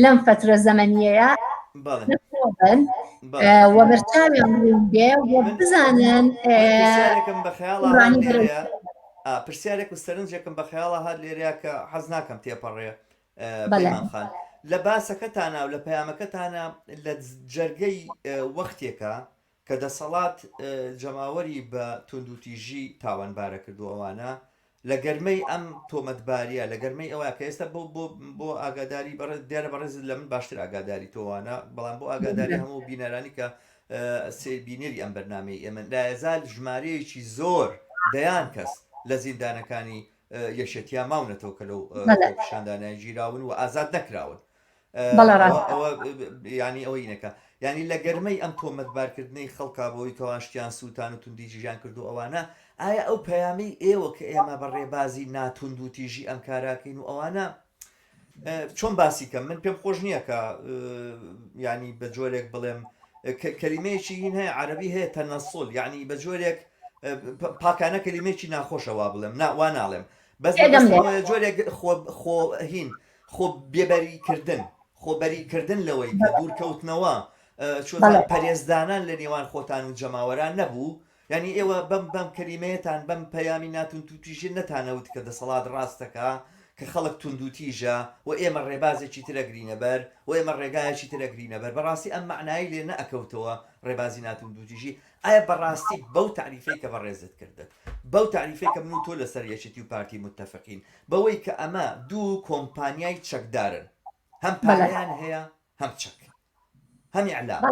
لەم فترە زەمەنیەیە بن و بەرچاویان ڕوون بێ و بزانن پرسیارێک و سەرنجێکم بە خەیاڵا هات لێرەیا کە حەز ناکەم تێپەڕێ پەیمان خان لە باسەکەتانا و لە پەیامەکەتانا لە جەرگەی وەختێکە کە دەسەڵات جەماوەری بە توندوتیژی تاوانبارە کردو ئەوانە لە گەرمەی ئەم تۆمەتباریە لە گەرمەی ئەوە کە ئێستا بۆ بۆ بۆ ئاگاداری بەڕێز دیارە بەڕێزت لە من باشتر ئاگاداری تۆوانە بەڵام بۆ ئاگاداری هەموو بینەرانی کە بینەری ئەم بەرنامەی ئێمەن، لایەزال ژمارەیەکی زۆر دەیان کەس لە زیندانەکانی یەکێتیا ماونەتەوە کە لەو خۆپیشاندانە گیراون و ئازاد نەکراون. ئەوە ینی ئەوەی نەکە ینی لە گەرمەی ئەم تۆمەتبارکردنەی خەڵکا بۆی کەوان شتیان سووتان و توندیژیان کردو ئەوانە ئایا ئەو پەیامی ئێوە کە ئێمە بە ڕێبازی ناتوندوتیژی ئەم کاراکەین و ئەوانە چۆن باسی کەم من پێم خۆش نییە کە ینی بە جۆرێک بڵێم کەلیمەیەکی هین هەیە عەربی هەیە تەنەسڵ یعنی بە جۆرێک پاکانە کەلیمەیەکی ناخۆشە وا بڵێم نا وا ناڵێم بەس جۆرێک خۆ هین خۆ بێبەریکردن خۆبەریکردن لەوەی کە دوورکەوتنەوە چۆن پەرێزدانان لە نێوان خۆتان و جەماوەران نەبوو یانی ئێوە بەم بەم کەلیمەیەتان بەم پەیامی ناتوندوتیژیە نەتانەوت کە دەسەڵات ڕاست دەکا کە خەڵک توندوتیژە و ئێمە ڕێبازێکی تر ئەگرینە بەر و ئێمە ڕێگایەکی تر ئەگرینە بەر بەڕاستی ئەم مەعنایەی لێ نەئەکەوتەوە ڕێبازی ناتوندوتیژی ئایا بەڕاستی بەو تەعریفەی کە بەڕێزت کردت بەو تەعریفەی کە من و تۆ لەسەر یەکێتی و پارتی متەفقین بەوەی کە ئەمە دوو کۆمپانیای چەکدارن هەم پارەیان هەیە هەم چەک هەم ئیعلام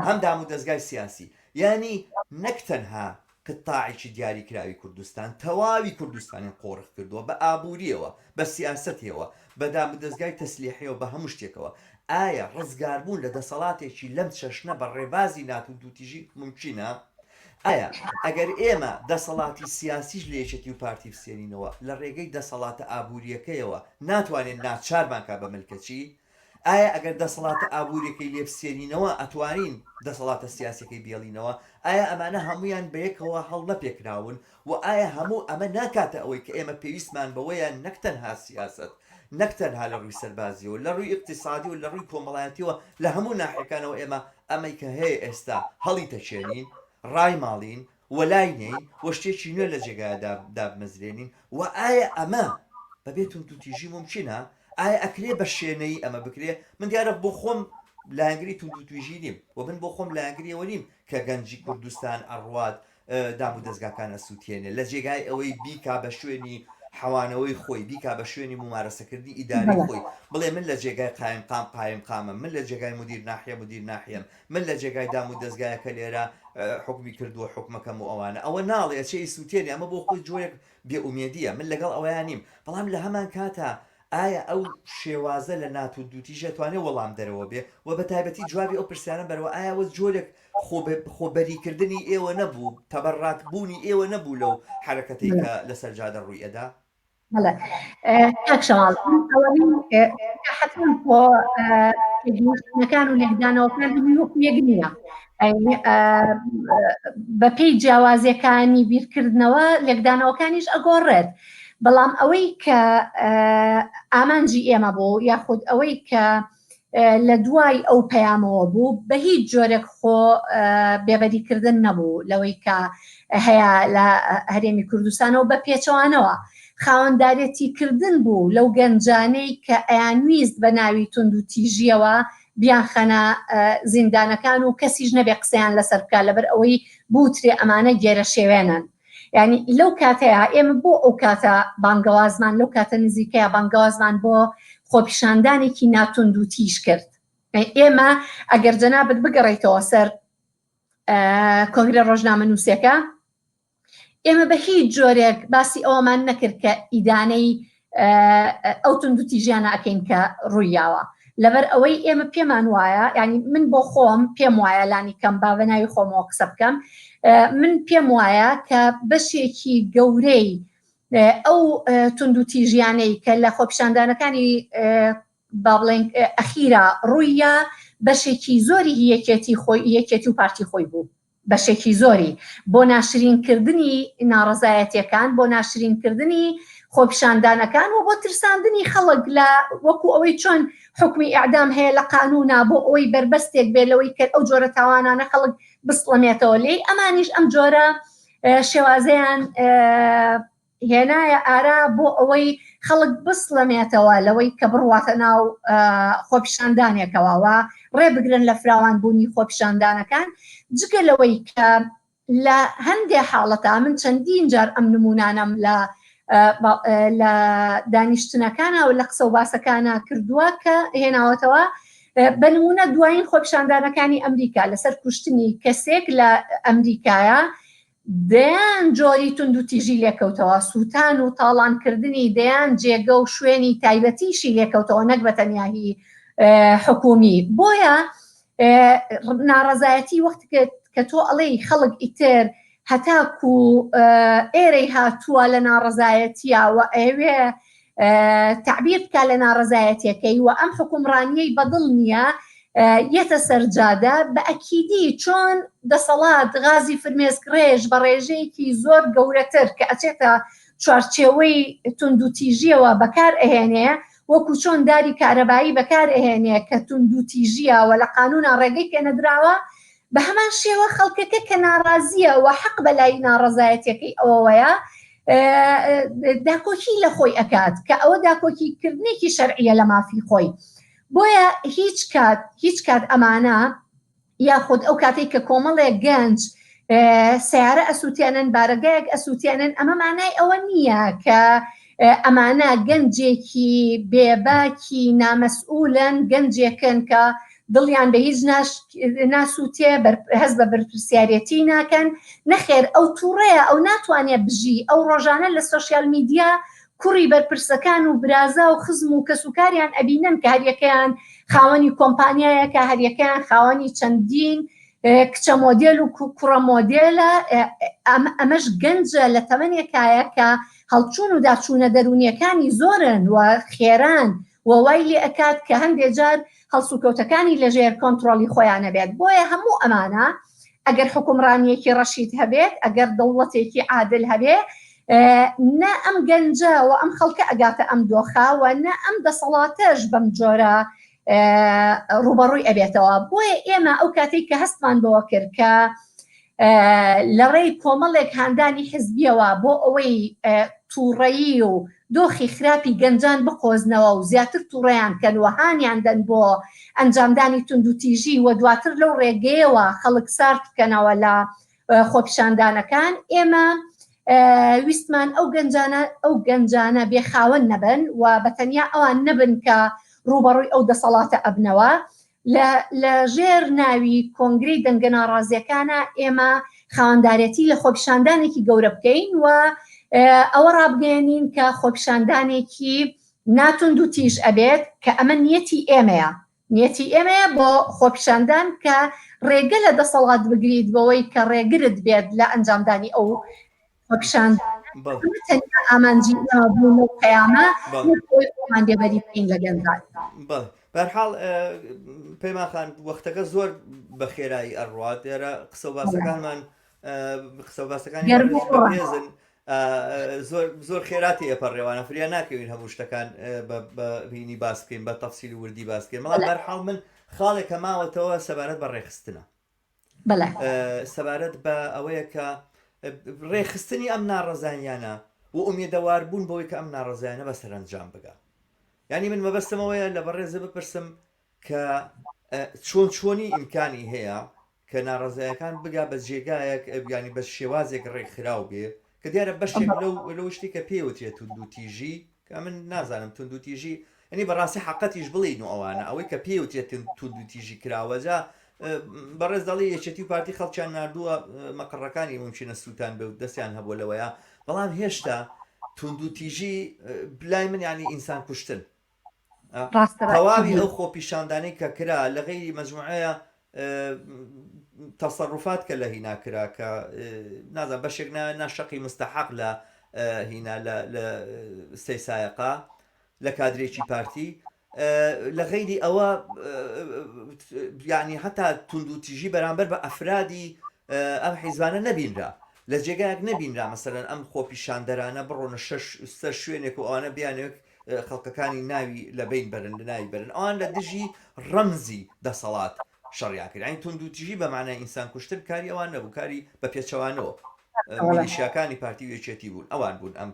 هەم دامودەزگای سیاسی یانی نەک تەنها قتاعێکی دیاریکراوی کوردستان تەواوی کوردستانیان قۆرخ کردووە بە ئابووریەوە بە سیاسەتیەوە بە دامودەزگای تەسلیحیەوە بە هەموو شتێکەوە ئایا ڕزگاربوون لە دەسەڵاتێکی لەم چەشنە بە ڕێبازی ناتوندوتیژی مومکینە؟ ئایا ئەگەر ئێمە دەسەڵاتی سیاسیش لە یەکێتی و پارتی بسێنینەوە لە ڕێگەی دەسەڵاتە ئابووریەکەیەوە ناتوانێت ناچارمان کا بە ملکەچی؟ ئایا ئەگەر دەسەڵاتە ئابووریەکەی لێ بسێنینەوە ئەتوانین دەسەڵاتە سیاسیەکەی بێڵینەوە؟ ئایا ئەمانە هەموویان بەیەکەوە هەڵنەپێکراون؟ وە ئایا هەموو ئەمە ناکاتە ئەوەی کە ئێمە پێویستمان بەوەیە نەک تەنها سیاسەت، نەک تەنها لە ڕووی سەربازیەوە، لە ڕووی ئیقتیسادی و لە ڕووی کۆمەڵایەتیەوە لە هەموو ناحیەکانەوە ئێمە ئەمەی کە هەیە ئێستا هەڵیتەکێنین، ڕایماڵین، وەلای نێین و شتێکی نوێ لە جێگایا دابمەزرێنین و ئایا ئەمە بەبێ توندوتیژی مومکینە؟ ئایا ئەکرێ بە شێنەیی ئەمە بکرێ؟ من دیارە بۆ خۆم لایەنگری توندوتیژی نیم و من بۆ خۆم لایەنگری ئەوە نیم کە گەنجی کوردستان ئەڕوات دام و دەزگاکان ئەسووتێنێ لە جێگای ئەوەی بیکا بە شوێنی حەوانەوەی خۆی بیکا بە شوێنی مومارەسەکردنی ئیداری خۆی بڵێ من لە جێگای قایمقام قایمقامم من لە جێگای مدیر ناحیە مدیر ناحیەم من لە جێگای دام و دەزگایەکە لێرە حوکمی کردووە حوکمەکەم و ئەوانە ئەوە ناڵێ ئەچێ ئیسووتێنێ ئەمە بۆ خۆی جۆرێک بێ ئومێدیە من لەگەڵ ئەوەیا نیم بەڵام لە هەمان کاتا. ئایا ئەو شێوازە لە ناتوندوتیژی ئەتوانێ وەڵامدەرەوە بێ و بە تایبەتی جوابی ئەو پرسیارە بەرەوە ئایا ئەوە جۆرێک خۆ خۆ بەریکردنی ئێوە نەبوو تەبەڕات بوونی ئێوە نەبوو لەو حەرەکەتەی کە لەسەر جادە ڕووی ئەدا؟ بەڵێ کاک شەماڵ ئەوەی حەتمەن خۆ تێگەیشتنەکان و لێکدانەوەکان هەمووی وەکو یەک نییە بەپێی جیاوازیەکانی بیرکردنەوە لێکدانەوەکانیش ئەگۆڕێت بەڵام ئەوەی کە ئامانجی ئێمە بوو یاخود ئەوەی کە لە دوای ئەو پەیامەوە بوو بە هیچ جۆرێک خۆ بێبەریکردن نەبوو لەوەی کە هەیە لە هەرێمی کوردستانەوە بە پێچەوانەوە خاوەندارێتی کردن بوو لەو گەنجانەی کە ئەیانویست بە ناوی توند و تیژیەوە بیانخەنە زیندانەکان و کەسیش نەبێ قسەیان لەسەر بکات لەبەر ئەوەی بوترێ ئەمانە گێرەشێوێنن یعنی لەو کاتەیە ئێمە بۆ ئەو کاتە بانگەوازمان لەو کاتە نزیکەیە بانگەوازمان بۆ خۆپیشاندانێکی ناتوند و تیژ کرد ئێمە ئەگەر جەنابت بگەڕێیتەوە سەر کۆنگرە ڕۆژنامەنووسەکە ئێمە بە هیچ جۆرێک باسی ئەوەمان نەکرد کە ئیدانەی ئەو توندوتیژیانە ئەکەین کە ڕوویاوە لەبەر ئەوەی ئێمە پێمان وایە ینی من بۆ خۆم پێم وایە لانی کەم با بە ناوی خۆمەوە قسە بکەم من پێم وایە کە بەشێکی گەورەی ئەو توندوتیژیانەی کە لە خۆپیشاندانەکانی با بڵێن ئەخیرا ڕوویە بەشێکی زۆری یەکێتی خۆی یەکێتی و پارتی خۆی بوو بەشێکی زۆری بۆ ناشرینکردنی ناڕەزایەتیەکان، بۆ ناشرینکردنی خۆپیشاندانەکان و بۆ ترساندنی خەڵک لە وەکو ئەوەی چۆن حوکمی ئیعدام هەیە لە قانونا بۆ ئەوەی بەربەستێک بێت لەوەی کە ئەو جۆرە تاوانانە خەڵک بسڵەمێتەوە لێی، ئەمانیش ئەم جۆرە شێوازەیان هێنایە ئارا بۆ ئەوەی خەڵک بسڵەمێتەوە لەوەی کە بڕواتە ناو خۆپیشاندانێکەوە و ڕێ بگرن لە فراوانبوونی خۆپیشاندانەکان، جگە لەوەی کە لە هەندێ حاڵەتا من چەندین جار ئەم نمونانەم لە لە دانیشتنەکانە و لە قسە و باسەکانە کردووە کە هێناوەتەوە بە نمونە دوایین خۆپیشاندانەکانی ئەمریکا لەسەر کوشتنی کەسێک لە ئەمریکایە دەیان جۆری توندوتیژی لێکەوتەوە، سووتان و تاڵانکردنی دەیان جێگە و شوێنی تایبەتیشی لێکەوتەوە نەک بە تەنیا هی حکوومی. بۆیە ناڕەزایەتی وەخت کە تۆ ئەڵێی خەڵک ئیتر هەتاکو ئێرەی هاتووە لە ناڕەزایەتیە و ئەیەوێ تەعبیر بکا لە ناڕەزایەتیەکەی و ئەم حوکمڕانیەی بەدڵ نییە یەتە سەر جادە بە ئەکیدی چۆن دەسەڵات غازی فرمێسک ڕێژ بە ڕێژەیەکی زۆر گەورەتر کە ئەچێتە چوارچێوەی توندوتیژیەوە بەکار ئەهێنێ وەکو چۆن داری کارەبایی بەکار ئەهێنێ کە توندوتیژیە و لە قانونا ڕێگەی پێنەدراوە بە هەمان شێوە خەڵکەکە کە ناڕازیە و حەق بەلای ناڕەزایەتیەکەی ئەوەوەیە داکۆکی لە خۆی ئەکات کە ئەوە داکۆکی کردنێکی شەرعیە لە مافی خۆی بۆیە هیچ کات هیچ کات ئەمانە یاخود ئەو کاتێک کە کۆمەڵێک گەنج سیارە ئەسووتێنن بارەگایەک ئەسووتێنن ئەمە مانای ئەوە نییە کە ئەمانە گەنجێکی بێباکی نامەسئولن گەنجێکن کە دڵیان بە هیچ ناسووتێ هەست بە بەرپرسیارێتی ناکەن نەخێر ئەو تووڕەیە ئەو ناتوانێ بژی ئەو ڕۆژانە لە سۆشیال میدیا کوڕی بەرپرسەکان و برازا و خزم و کەسوکاریان ئەبینن کە هەریەکەیان خاوەنی کۆمپانیایەکە هەریەکەیان خاوەنی چەندین کچە مۆدێل و کوڕە مۆدێلە ئەمەش گەنجە لە تەمەنێکایە کە هەڵچوون و داچوونە دەروونیەکانی زۆرن و خێران و وای لێ ئەکات کە هەندێ جار هەڵسوکەوتەکانی لەژێر کۆنتڕۆڵی خۆیان نەبێت بۆیە هەموو ئەمانە ئەگەر حوکمڕانیەکی ڕەشید هەبێت ئەگەر دەوڵەتێکی عادل هەبێ نە ئەم گەنجە و ئەم خەڵکە ئەگاتە ئەم دۆخە و نە ئەم دەسەڵاتەش بەم جۆرە ڕوبەڕووی ئەبێتەوە بۆیە ئێمە ئەو کاتێک کە هەستمان بەوە کرد کە لە ڕێی کۆمەڵێک هاندانی حزبیەوە بۆ ئەوەی تووڕەیی و دۆخی خراپی گەنجان بقۆزنەوە و زیاتر تووڕەیان کەن و هانیان دەن بۆ ئەنجامدانی توندوتیژی و دواتر لەو ڕێگەیەوە خەڵک سارد بکەنەوە لە خۆپیشاندانەکان ئێمە ویستمان ئەو گەنجانە ئەو گەنجانە بێخاوەن نەبن و بە تەنیا ئەوان نەبن کە ڕووبەڕووی ئەو دەسەڵاتە ئەبنەوە لە ژێر ناوی کۆنگرەی دەنگە ناڕازیەکانە ئێمە خاوەندارێتی لە خۆپیشاندانێکی گەورە بکەین و ئەوە ڕابگەیەنین کە خۆپیشاندانێکی ناتوندوتیژ ئەبێت کە ئەمە نیەتی ئێمەیە نیەتی ئێمەیە بۆ خۆپیشاندان کە ڕێگە لە دەسەڵات بگریت بەوەی کە ڕێگرت بێت لە ئەنجامدانی ئەو خۆپیشاندانە. ئەمە تەنیا ئامانجی ئێمە بوو لەو پەیامە نەک ئەوەی خۆمان بێبەری بکەین لە گەنجان. بەڵێ بەرحاڵ پەیمان خان وەختەکە زۆر بە خێرایی ئەڕوات دیارە قسە و باسەکانمان قسە و باسەکانی بەپێزن زۆر زۆر خێرا تێپەڕێوانە فریا ناکەوین هەموو شتەکان بە بینی باس بکەین بە تەفسیل و وردی باس بکەین بەڵام بەرحاڵ من خاڵێک کە ماوەتەوە سەبارەت بە ڕێکخستنە سەبارەت بە ئەوەیە کە ڕێکخستنی ئەم ناڕەزاییانە و ئومێدەوار بوون بەوەی کە ئەم ناڕەزایانە بە سەرەنجام بگا یعنی من مەبەستمەوەیە لە بەڕێزە بپرسم کە چۆن چۆنی ئیمکانی هەیە کە ناڕەزایەکان بگا بە جێگایەک یانی بە شێوازێک ڕێکخراو بێ کە دیارە بەشێک لەو لەو شتی کە پێی وترێت توندوتیژی کە من نازانم توندوتیژی یعنی بەڕاستی حەقەتیش بڵین و ئەوانە ئەوەی کە پێی وترێت توندوتیژی کراوە جا بەڕێز دەڵێ یەکێتی و پارتی خەڵکیان نردووە مەقڕەکانی ممکنە سووتان بێ و دەستیان هەبووە لەوەیە بەڵام هێشتا توندوتیژی لای من ینی ئینسان کوشتن تەواوی ئەو خۆپیشاندانەی کە کرا لە غەیری مەجموعەیە تەسەروفات کە لە هینا کرا کە نازانم بەشێک ناشەقی مستحق لە هینا لە سەیسایەقا لە کادرێکی پارتی لە غەیری ئەوە یعنی هەتا توندوتیژی بەرامبەر بە ئەفرادی ئەم حیزبانە نەبینرا لە جێگایەک نەبینرا مەسەلەن ئەم خۆپیشاندەرانە بڕۆنە شەش سەر شوێنێک و ئەوانە بیانەوێت خەڵکەکانی ناوی لە بەین بەرن لە ناوی بەرن ئەوان لە دژی ڕەمزی دەسەڵات شەڕیان کرد یانی توندوتیژی بە مانای ئینسان کوشتن کاری ئەوان نەبوو کاری بە پێچەوانەوە میلیشیاکانی پارتی و یەکێتی بوون ئەوان بوون ئەم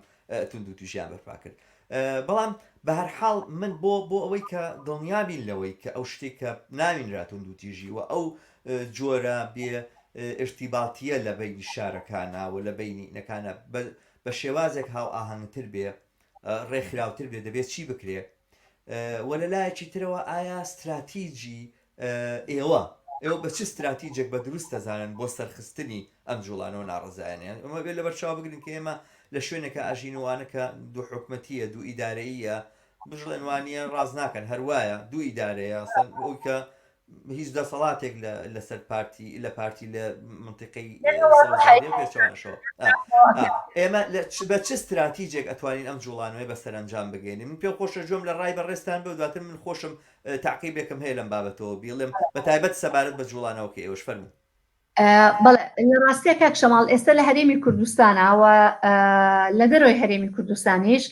توندوتیژیان بەرپا کرد بەڵام بە هەر حاڵ من بۆ بۆ ئەوەی کە دڵنیابین لەوەی کە ئەو شتێک کە ناوینرا توندوتیژی و ئەو جۆرە بێ ئرتیباتیە لە بینی شارەکانە و لە بینی نەکانە بە شێوازێک هاوئاهەنگتر بێ ڕێکخراوتر بێ دەبێت چی بکرێ و لە لایەکی ترەوە ئایا ستراتیجی ئێوە ئێوە بە چ ستراتیجێک بە دروست دەزانن بۆ سەرخستنی ئەم جوڵانەوە ناڕەزایانە؟ ئەمە بێ لەبەر چاو بگرن کە ئێمە لە شوێنێکە ئەژین و وانە کە دوو حکومەتیە دوو ئیدارەییە بژڵێن وانە ڕاست ناکەن هەروایە دوو ئیدارەیە ئەسڵەن ئەوی کە هیچ دەسەڵاتێک لەسەر پارتی لە پارتی لە منتیقەی پێچوانەشەوە ئێمە بە چ استراتیجێک ئەتوانین ئەم جوڵانەوەی بە سەرنجام بگەێنین من پێ خۆشە گوێم لە ڕای بەڕێزتان بێ دواتر من خۆشم تاقیبێکم هەیە لەم بابەتەوە بیڵێم بە تایبەت سەبارەت بە جوڵانەوەکە ئێوەش فەرموو. بەڵێ لە ڕاستیا کاک شەماڵ ئێستا لە هەرێمی کوردستانە و لە دەرەوەی هەرێمی کوردستانیش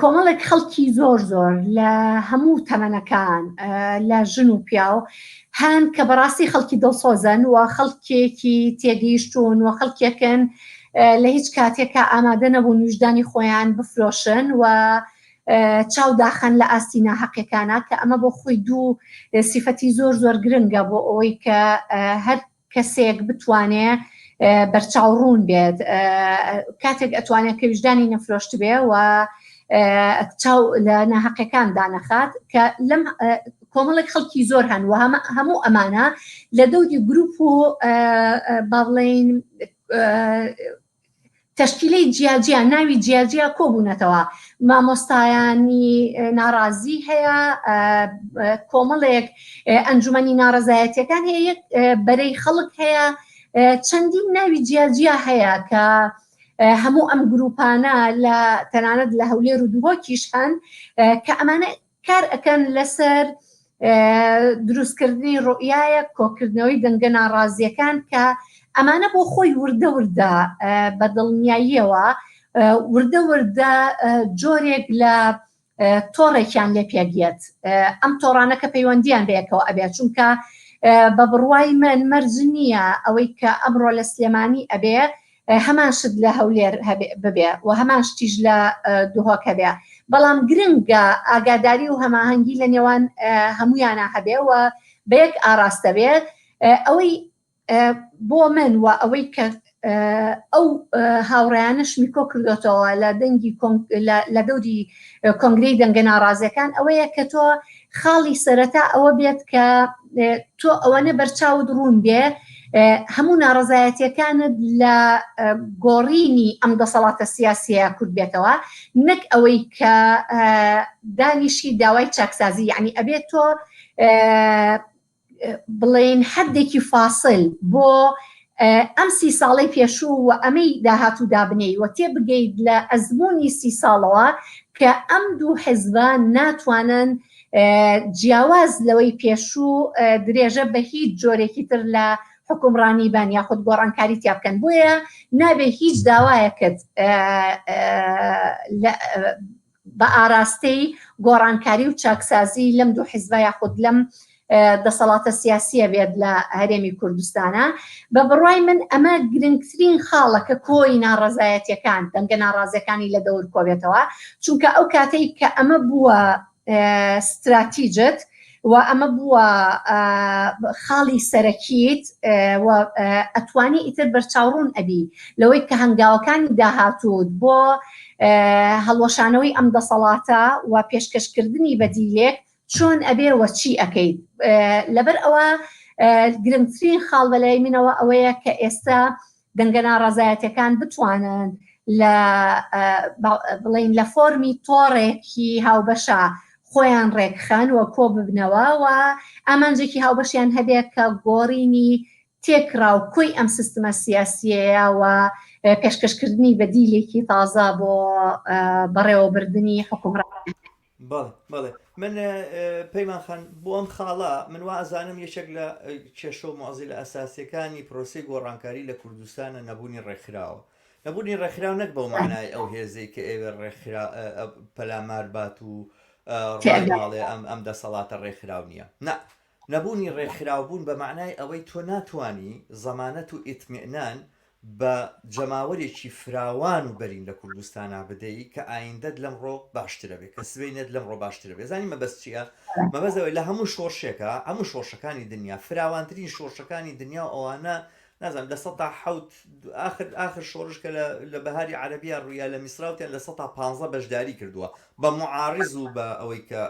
کۆمەڵێک خەڵکی زۆر زۆر لە هەموو تەمەنەکان لە ژن و پیاو هەن کە بەڕاستی خەڵکی دڵسۆزن و خەڵکێکی تێگەیشتون و خەڵکێکن لە هیچ کاتێکا ئامادە نەبوون ویژدانی خۆیان بفرۆشن و چاو داخەن لە ئاستی ناهەقیەکانا کە ئەمە بۆ خۆی دوو سیفەتی زۆر زۆر گرنگە بۆ ئەوەی کە هەر کەسێک بتوانێ بەرچاو ڕوون بێت کاتێک ئەتوانێت کە ویژدانی نەفرۆشت بێ و چاو لە ناهەقیەکان دانەخات کە لەم کۆمەڵێک خەڵکی زۆر هەن و هەموو ئەمانە لە دەوری گروپ و با بڵێین تەشکیلەی جیاجیا ناوی جیاجیا کۆبوونەتەوە مامۆستایانی ناڕازی هەیە کۆمەڵێک ئەنجومەنی ناڕەزایەتیەکان هەیە یەک بەرەی خەڵک هەیە چەندین ناوی جیاجیا هەیە کە هەموو ئەم گروپانە لە تەنانەت لە هەولێر و دهۆکیش هەن کە ئەمانە کار ئەکەن لەسەر دروستکردنی ڕوئیایەک، کۆکردنەوەی دەنگە ناڕازییەکان کە ئەمانە بۆ خۆی وردە وردە بە دڵنیاییەوە وردە وردە جۆرێک لە تۆڕێکیان لێ پێک یەت ئەم تۆڕانە کە پەیوەندیان بەیەکەوە ئەبێت چونکە بە بڕوای من مەرج نییە ئەوەی کە ئەمڕۆ لە سلێمانی ئەبێ هەمان شت لە هەولێر ببێ و هەمان شتیش لە دهۆک هەبێ بەڵام گرنگە ئاگاداری و هەماهەنگی لە نێوان هەمویانە هەبێ و بە یەک ئاراستە بێ ئەوەی بۆ من و ئەوەی کە ئەو هاوڕیانشمی کۆ کردوتەوە لە دەنگی لە دەوری کۆنگرەی دەنگە ناڕازیەکان ئەوەیە کە تۆ خاڵی سەرەتا ئەوە بێت کە تۆ ئەوەنە بەرچاوت ڕوون بێ. هەموو ناڕەزایەتیەکانت لە گۆڕینی ئەم دەسەڵاتە سیاسیە کورت بێتەوە نەک ئەوەی کە دانیشی داوای چاکسازی یعنی ئەبێت تۆ بڵێین حدێکی فاصل بۆ ئەم سی ساڵەی پێشوو و ئەمەی داهاتوو دابنێی و تێبگەیت لە ئەزموونی سی ساڵەوە کە ئەم دوو حزبە ناتوانن جیاواز لەوەی پێشوو درێژە بە هیچ جۆرێکی تر لە حکومڕانی بان یاخود گۆڕانکاری تیا بکەن بۆیە نابێ هیچ داوایەکت بە ئاراستەی گۆڕانکاری و چاکسازی لەم دوو حیزبە یاخود لەم دەسەڵاتە سیاسیە بێت لە هەرێمی کوردستانە بە بڕوای من ئەمە گرنگترین خاڵە کە کۆی ناڕەزایەتیەکان دەنگە ناڕازیەکانی لە دەور کۆبێتەوە چونکە ئەو کاتەی کە ئەمە بووە ستراتیجت و ئەمە بووە خاڵی سەرەکیت و ئەتوانی ئیتر بەرچاوڕوون ئەبی لەوەی کە هەنگاوەکانی داهاتووت بۆ هەڵوەشانەوەی ئەم دەسەڵاتە و پێشکەشکردنی بەدیلێک چۆن ئەبێ وە چی ئەکەیت لەبەر ئەوە گرنگترین خاڵ بەلای منەوە ئەوەیە کە ئێستا دەنگە ناڕەزایەتیەکان بتوانن لە بڵین لە فۆرمی تۆڕێکی هاوبەشە خۆیان ڕێکخەن و کۆ ببنەوە و ئامانجێکی هاوبەشیان هەبێت کە گۆڕینی تێکڕا و کۆی ئەم سیستمە سیاسیەیە و پێشکەشکردنی بەدیلێکی تازە بۆ بەڕێوەبردنی حکومڕانی. بەڵێ بەڵێ من پەیمان خان بۆ ئەم خاڵە من وا ئەزانم یەکێک لە کێشە و معزیلە ئەساسیەکانی پرۆسەی گۆڕانکاری لە کوردستانە نەبوونی ڕێکخراوە نەبوونی ڕێکخراو نەک بەو مانای ئەو هێزەی کە ئێوە ڕێکخرا پەلامار بات و ڕایماڵێ ئەم ئەم دەسەڵاتە ڕێکخراو نییە نا نەبوونی ڕێکخراوبوون بە مەعنای ئەوەی تۆ ناتوانی زەمانەت و ئیتمئنان بە جەماوەرێکی فراوان و بەرین لە کوردستانا بدەی کە ئایندەت لەمڕۆ باشترە بێ کە سبەینێت لەمڕۆ باشترە بێ زانی مەبەست چییە مەبەست ئەوەی لە هەموو شۆڕشێکا هەموو شۆڕشەکانی دنیا فراوانترین شۆڕشەکانی دنیا و ئەوانە نازانم 7% ئاخر ئاخر شۆڕش کە لە بەهاری عەرەبیا ڕوویا لە میسراوتیان 15% بەشداری کردووە بە معارز و بە ئەوەی کە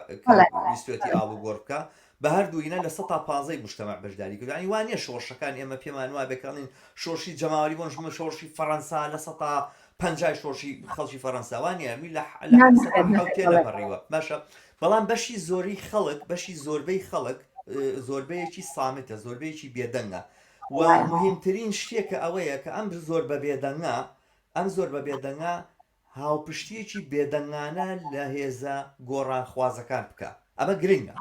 ویستێتی ئاڵوگۆڕ بکە بە هەردوو ینە 15% ی مجتمع بەشداری کردووە یانی وا نییە شۆڕشەکان ئێمە پێمان وابێ کە ئەڵێن شۆڕشی جەماوەری بۆ نموونە شۆڕشی فەڕەنسا 50% شۆڕشی خەڵکی فەڕەنسا وا نییە می لە 7% تێنەپەڕیوە باشە بەڵام بەشی زۆری خەڵک بەشی زۆربەی خەڵک زۆربەیەکی سامتە زۆربەیەکی بێدەنگە و مهمترین شتێکە ئەوەیە کە ئەم زۆر بە بێدەنگە ئەم زۆر بە بێدەنگە هاوپشتییەکی بێدەنگانە لە هێزە گۆڕانخوازەکان بکا. ئەمە گرنگە.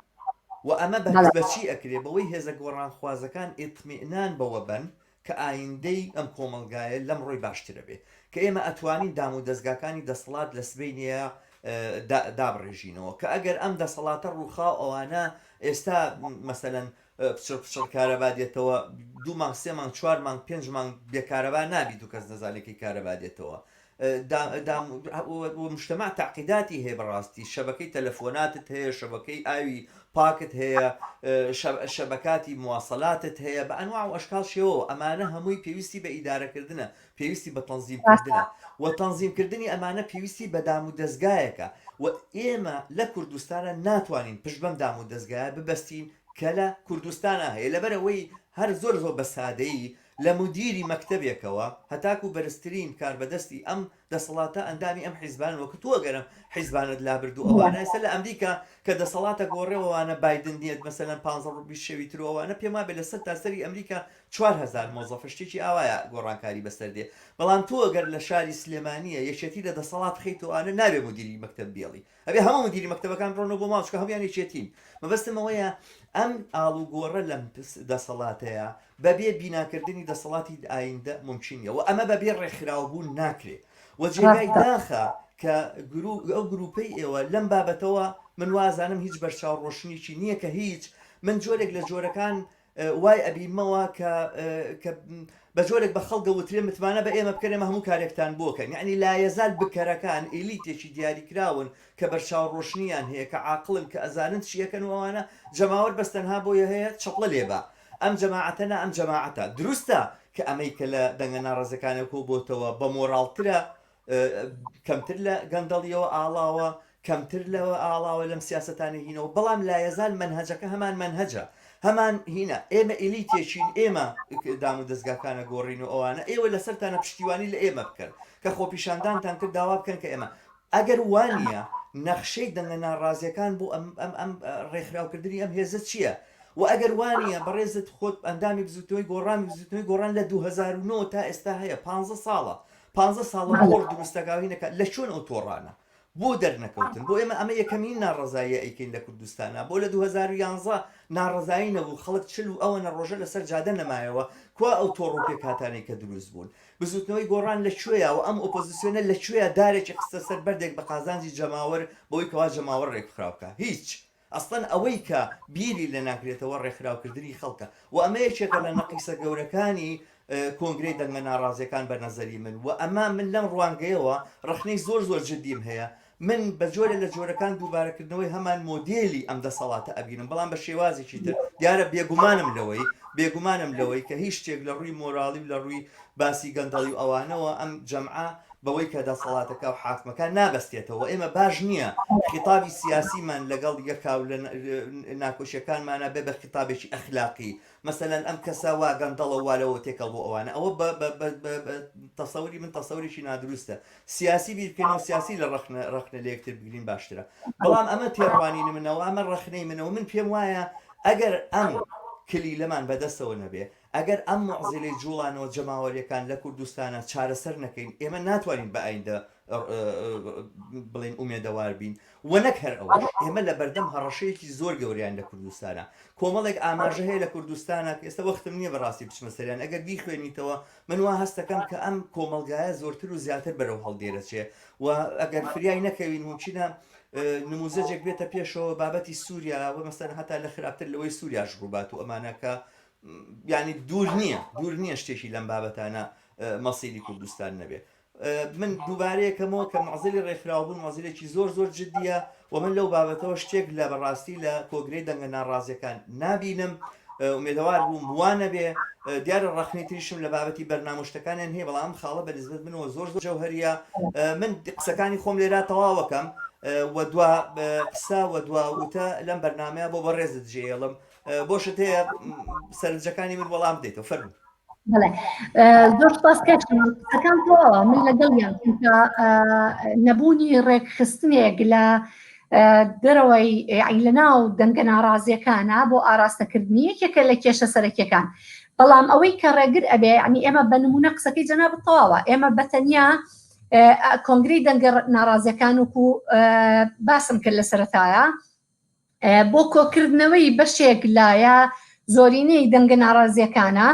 و ئەمە بە بە چی ئەکرێ؟ بەوەی هێزە گۆڕانخوازەکان ئیتمئنان بەوە بەن کە ئایندەی ئەم کۆمەڵگایە لەمڕۆی باشترە بێ. کە ئێمە ئەتوانین دام و دەزگاکانی دەسەڵات لە سبەینێیا دابڕێژینەوە. کە ئەگەر ئەم دەسەڵاتە ڕووخا و ئەوانە ئێستا مەسەلەن پچڕ پچڕ کارەبا دێتەوە دوو مانگ سێ مانگ چوار مانگ پێنج مانگ بێ کارەبا نابیت و کەس نەزانێت کەی کارەبا دێتەوە مجتمع تەعقیداتی هەیە بەڕاستی شەبەکەی تەلەفۆناتت هەیە شەبەکەی ئاوی پاکت هەیە شەبەکاتی مواصلاتت هەیە بە ئەنواع و ئەشکال شێوەوە ئەمانە هەمووی پێویستی بە ئیدارەکردنە پێویستی بە تەنزیمکردنە و تەنزیمکردنی ئەمانە پێویستی بە دام و دەزگایەکە و ئێمە لە کوردستانە ناتوانین پشت بەم دام و دەزگایە ببەستین کە لە کوردستانا هەیە لەبەر ئەوەی هەر زۆر زۆر بە سادەیی لە مودیری مەکتەبێکەوە هەتاکو بەرزترین کاربەدەستی ئەم دەسەڵاتە ئەندامی ئەم حیزبانن وەک تۆ گەر ئەم حیزبانەت لابرد و ئەوانە ئێستا لە ئەمریکا کە دەسەڵاتە گۆڕێ ئەوانە بایدن دێت مەسەلەن پانزە ڕۆ 20 شەوی تر و ئەوانە پێم وابێ لە سەر تاسەری ئەمریکا 4000 مۆزەفە شتێکی ئاوایە گۆڕانکاری بەسەر دێ بەڵام تۆ گەر لە شاری سلێمانیە یەکێتی لە دەسەڵات خەیتەوە ئەوانە نابێ مودیری مەکتەب بێڵی ئەبێ هەموو مدیری مەکتەبەکان بڕۆنەوە بۆ ماڵ چونکە هەموویان یەکێتین مەبەستم ئەوەیە ئەم ئاڵوگۆڕە لەم دەسەڵاتەیە بەبێ بیناکردنی دەسەڵاتی ئایندە ممکن نیە و ئەمە بەبێ ڕێکخراوبوون ناکرێ و جێگای داخە کە ئەو گروپەی ئێوە لەم بابەتەوە من وازانم هیچ بەرچاو ڕۆشنیی نییە کە هیچ من جۆرێک لە جۆرەکان وای ئەبینمەوە کە کە بە جۆرێک بە خەڵک دەوترێ متمانە بە ئێمە بکەن ئێمە هەموو کارێکتان بۆ کەن یعنی لایەزال بکەرەکان ئیلیتێکی دیاریکراون کە بەرچاو ڕۆشنیان هەیە کە عاقڵن کە ئەزانن چیەکەن و ئەوانە جەماوەر بەس تەنها بۆیە هەیە چەپڵە لێبا ئەم جەماعەتە نا ئەم جەماعەتە دروستە کە ئەمەی کە لە دەنگە ناڕازەکانە کۆ بۆتەوە بە مۆراڵترە کەمتر لە گەندەڵیەوە ئاڵاوە، کەمتر لەوە ئاڵاوە لەم سیاسەتانەی هینەوە، بەڵام لایەزال مەنهەجەکە هەمان مەنهەجە. هەمان هینە ئێمە ئیلیتێکین ئێمە دام و دەزگاکانە گۆڕین و ئەوانە ئێوە لەسەرتانە پشتیوانی لە ئێمە بکەن کە خۆپیشاندانتان کرد داوا بکەن کە ئێمە ئەگەر وانیە نەخشەی دەنگە ناڕازیەکان بۆ ئەم ئەم ئەم ڕێکخراوکردنی ئەم هێزە چییە؟ و ئەگەر وانیە بەڕێزت خۆت ئەندامی بزوتنەوەی گۆڕانی بزوتنەوەی گۆڕان لە 2009 تا ئێستا هەیە 15 ساڵە 15 ساڵە تۆڕ دروستەکە و هینەکە لە چۆن ئەو تۆڕانە بۆ دەرنەکەوتن؟ بۆ ئێمە ئەمە یەکەمین ناڕەزاییە ئەیکەین لە کوردستانا؟ بۆ لە 2011 ناڕەزایی نەبوو خەڵک چل و ئەوەنە ڕۆژە لەسەر جادە نەمایەوە کوا ئەو تۆڕ و پێکهاتانەی کە دروست بوون؟ بزوتنەوەی گۆڕان لە کوێیا و ئەم ئۆپۆزسیۆنە لە کوێیا دارێکی خستە سەر بەردێک بە قازانجی جەماوەر بەوەی کەوا جەماوەر ڕێکخراو بکا؟ هیچ. ئەسڵەن ئەوەی کە بیری لێ ناکرێتەوە ڕێکخراوکردنی خەڵکە و ئەمە یەکێکە لە نەقیسە گەورەکانی کۆنگرەی دەنگە ناڕازیەکان بە نەزەری من و ئەمە من لەم ڕوانگەیەوە ڕەخنەی زۆر زۆر جدیم هەیە من بە جۆرە لە جۆرەکان دووبارەکردنەوەی هەمان مۆدێلی ئەم دەسەڵاتە ئەبینم بەڵام بە شێوازێکی تر دیارە بێگومانم لەوەی بێگومانم لەوەی کە هیچ شتێک لە ڕووی مۆراڵی و لە ڕووی باسی گەندەڵی و ئەوانەوە ئەم جەمعە بەوەی کە دەسەڵاتەکە و حاکمەکان نابەستێتەوە ئێمە باش نییە خیتابی سیاسیمان لەگەڵ یەکا و لە ناکۆشیەکانمانە بێ بە خیتابێکی ئەخلاقی مەسەلەن ئەم کەسە وا گەندەڵە و وا لەوە تێکەڵ بۆ ئەوانە ئەوە بە بە بە بە بە تەسەوری من تەسەورێکی نادروستە سیاسی بیر بکەینەوە سیاسی لە ڕەخنە ڕەخنە لە یەکتر بگرین باشترە بەڵام ئەمە تێڕوانینی منەوە ئەمە ڕەخنەی منەوە من پێم وایە ئەگەر ئەم کلیلەمان بەدەستەوە نەبێ ئەگەر ئەم موعزیلەی جوڵانەوە جەماوەریەکان لە کوردستانا چارەسەر نەکەین ئێمە ناتوانین بە ئایندە بڵێین ئومێدەوار بین و نەک هەر ئەوەش ئێمە لە بەردەم هەڕەشەیەکی زۆر گەورەیان لە کوردستانە کۆمەڵێک ئاماژە هەیە لە کوردستانە کە ئێستا وەختم نییە بەڕاستی بچمە سەریان ئەگەر بیخوێنیتەوە من وا هەستەکەم کە ئەم کۆمەڵگایە زۆرتر و زیاتر بەرەو هەڵدێرەچێ و ئەگەر فریای نەکەوین مومکینە نموزەجێک بێتە پێشەوە بابەتی سووریا و مەسەن هەتا لە خراپتر لەوەی سووریاش ڕووبات و ئەمانە کە یعنی دوور نییە دوور نییە شتێکی لەم بابەتانە مەسیری کوردستان نەبێ من دووبارەیەکەمەوە کە مەزلی ڕێکخراوبوون مەزلێکی زۆر زۆر جددیە و من لەو بابەتەوە شتێک لە بەڕاستی لە کۆگرەی دەنگە ناڕازیەکان نابینم ئومێدەوار بووم وا نەبێ دیارە ڕەخنەی تریشم لە بابەتی بەرنامە شتەکانیان هەیە بەڵام خاڵە بە نسبەت منەوە زۆر زۆر جەوهەریە من قسەکانی خۆم لێرا تەواوەکەم و دوا قسە و دوا وتە لەم بەرنمەیە بۆ بەڕێزت جێڵم بۆشت هەیە سەرنجەکانی من وەڵام بدەیتەوە فەرموو. بەڵێ زۆر سپاس کاک شەماڵ قسەکان تەواوە من لەگەڵیان چونکە نەبوونی ڕێکخستنێک لە دەرەوەی یعنی لە ناو دەنگە ناڕازیەکانە بۆ ئاراستەکردنی یەکێکە لە کێشە سەرەکیەکان بەڵام ئەوەی کە ڕێگر ئەبێ یعنی ئێمە بە نمونە قسەکەی جەنابت تەواوە ئێمە بە تەنیا کۆنگرەی دەنگە ناڕازیەکان وکو باسم کرد لە سەرەتایە بۆ کۆکردنەوەی بەشێک لە یا زۆرینەی دەنگە ناڕازیەکانە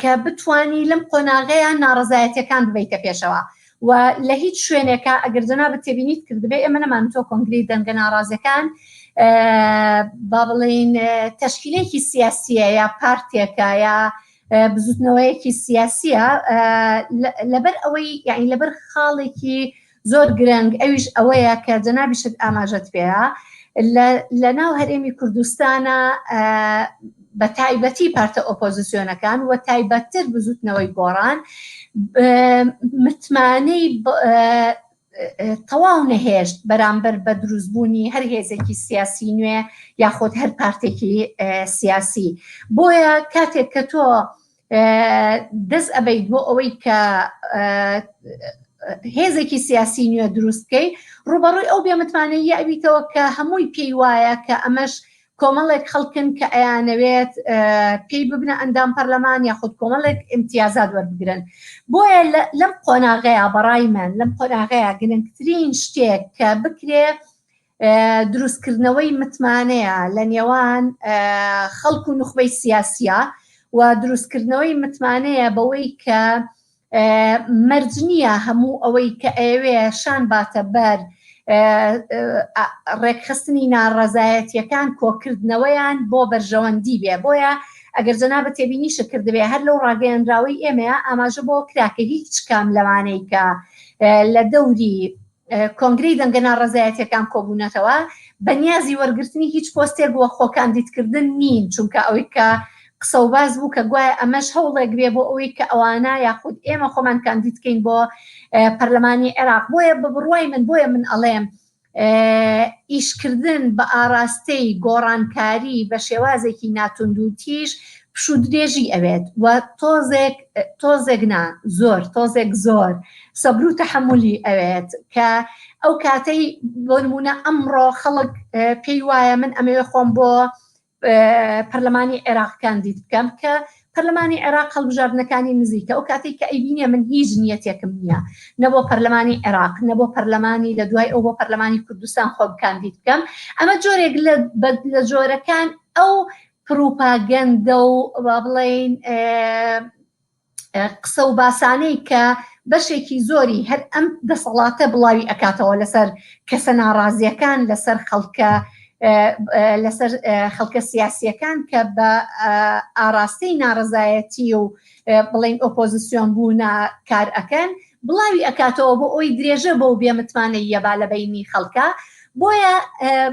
کە بتانی لەم قۆناغەیە ناڕزایەتەکان ببیتە پێشەوە و لە هیچ شوێنێکە ئەگەر جەنابت تێبینیت کردبێ ئێمە نەمان تۆ کۆنگری دەنگە ناڕازیەکان با بڵین تەشکیلێکی سیاسیە یا پارتێکە یا بزوتنەوەیەکی سیاسیە لەبەر ئەوەی یعنی لەبەر خاڵێکی زۆر گرنگ ئەویش ئەوەیە کە جەنابیشت ئاماژەت پێیا لە ناو هەرێمی کوردستانە بە تایبەتی پارتە ئۆپۆزیسیۆنەکان و تایبەتتر بزوتنەوەی گۆڕان متمانەی تەواو نەهێشت بەرامبەر بە دروستبوونی هەر هێزێکی سیاسی نوێ یاخود هەر پارتێکی سیاسی بۆیە کاتێک کە تۆ دەست ئەبەیت بۆ ئەوەی کە هێزێکی سیاسی نوێ دروست بکەی ڕوبەڕووی ئەو بێمتمانەیە ئەبیتەوە کە هەمووی پێی وایە کە ئەمەش کۆمەڵێک خەڵکن کە ئەیانەوێت پێی ببنە ئەندام پەرلەمان یاخود کۆمەڵێک ئیمتیازات وەربگرن بۆیە لەم قۆناغەیە بەڕای من لەم قۆناغەیە گرنگترین شتێک کە بکرێ دروستکردنەوەی متمانەیە لە نێوان خەڵک و نوخبەی سیاسیە و دروستکردنەوەی متمانەیە بەوەی کە مەرج نییە هەموو ئەوەی کە ئەوێ شان باتە بەر ڕێکخستنی ناڕەزایەتیەکان کۆکردنەوەیان بۆ بەرژەوەندی بێ بۆیە ئەگەر جەنابت تێبینیشت کردبێ هەر لەو ڕاگەیەنراوەی ئێمەیە ئاماژە بۆ کرا کە هیچ کام لەوانەی کە لە دەوری کۆنگرەی دەنگە ناڕەزایەتیەکان کۆبوونەتەوە بە نیازی وەرگرتنی هیچ پۆستێک وە خۆکاندیدکردن نین چونکە ئەوەی کە قسە و باس بوو کە گوایە ئەمەش هەوڵێک بێ بۆ ئەوەی کە ئەوانە یاخود ئێمە خۆمان کاندیدکەین بۆ پەرلەمانی عێراق بۆیە بە بڕوای من بۆیە من ئەڵێم. ئیشکردن بە ئاراستەی گۆڕانکاری بە شێوازێکی ناتوندوتیژ پشوودرێژی ئەوێت و تۆزێک، تۆزێک نا زۆر، تۆزێک زۆر سەبر و تەحەمولی ئەوێت کە ئەو کاتەی بۆ نمونە ئەمڕۆ خەڵک پێی وایە من ئەمەوێ خۆم بۆ پەرلەمانی عێراق کاندید بکەم کە پەرلەمانی عێراق هەڵبژاردنەکانی نزیکە ئەو کاتێک کە ئەیبینێ من هیچ نیەتێکم نییە نە بۆ پەرلەمانی عێراق نە بۆ پەرلەمانی لە دوای ئەو بۆ پەرلەمانی کوردستان خۆم کاندید بکەم ئەمە جۆرێک لە جۆرەکان ئەو پروپاگەندە و با بڵێین قسە و باسانەی کە بەشێکی زۆری هەر ئەم دەسەڵاتە بڵاوی ئەکاتەوە لەسەر کەسە ناڕازیەکان لەسەر خەڵکە لەسەر خەڵکە سیاسیەکان کە بە ئاراستەی ناڕزایەتی و بڵین ئۆپۆزیسیۆن بوونە کار ئەکەن بڵاوی ئەکاتەوە بۆ ئەوی درێژە بەو بێمتمانەییە با لە بەینی خەڵکا بۆیە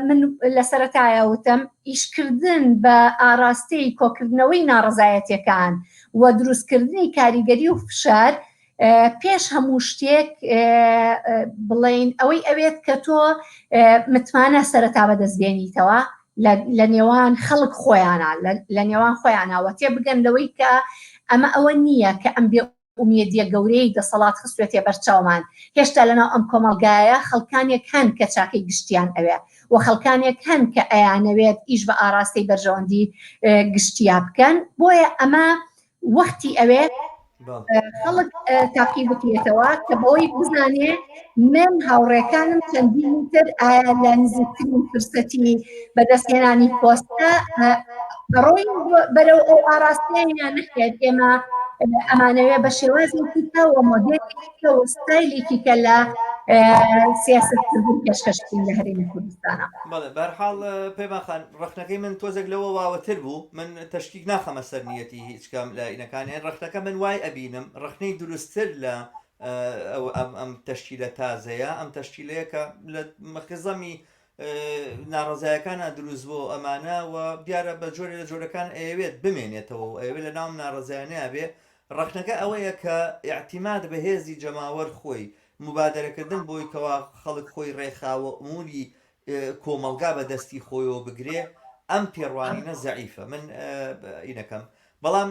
من لە سەرەتایە وتم ئیشکردن بە ئاراستەی کۆکردنەوەی ناڕەزایەتیەکان و دروستکردنی کاریگەری و فشار پێش هەموو شتێک بڵین ئەوەی ئەوێت کە تۆ متمانە سەرەتا بەدەست بێنیتەوە لە نێوان خەڵک خۆیانە لە نێوان خۆیانەوە تێبگەن لەوەی کە ئەمە ئەوە نییە کە ئەم بێ ئومێدیە گەورەیەی دەسەڵات خستوێتیە بەرچاومان، هێشتا لەناو ئەم کۆمەڵگایە خەڵکانێک هەن کە چاکەی گشتیان ئەوێ و خەڵکانێک هەن کە ئەیانەوێت ئیش بە ئاراستەی بەرژەوەندی گشتیا بکەن، بۆیە ئەمە وەختی ئەوێ خەڵک تاقی بکرێتەوە کە بەوەی بزانێ من هاوڕێکانم چەندین تر ئایا لە نزیکترین فرسەتی بەدەستهێنانی پۆستە ڕۆین بەرەو ئەو ئاراستەیە یان نەخێر ئێمە ئەمانەوێ بە شێوازێکی کە و مۆدێلێکی کە و ستایلێکی کە لە سیاسەتکردن پێشکەش بکەین لە هەرێمی کوردستانە. بەڵێ بەهەرحاڵ پەیمان خان ڕەخنەکەی من تۆزێک لەوە واوەتر بوو من تەشکیک ناخەمە سەر نیەتی هیچ کام لە ئینەکان یان ڕەخنەکە من وای ئەبینم ڕەخنەی دروستتر لە ئەم ئەم تەشکیلە تازەیە ئەم تەشکیلەیە کە لە خزەمی ناڕەزایەکانە دروست بۆ ئەمانە و دیارە بە جۆرێ لە جۆرەکان ئەیەوێت بمێنێتەوە و ئەیەوێت لە ناوم ناڕەزایانەیا بێ ڕەخنەکە ئەوەیە کە ئیعتیماد بە هێزی جەماوەر خۆی موبادەرەکردن بۆی کەوا خەڵک خۆی ڕێکخاوە ئوموری کۆمەڵگا بە دەستی خۆیەوە بگرێ ئەم تێڕوانینە زەعیفە من ئینەکەم بەڵام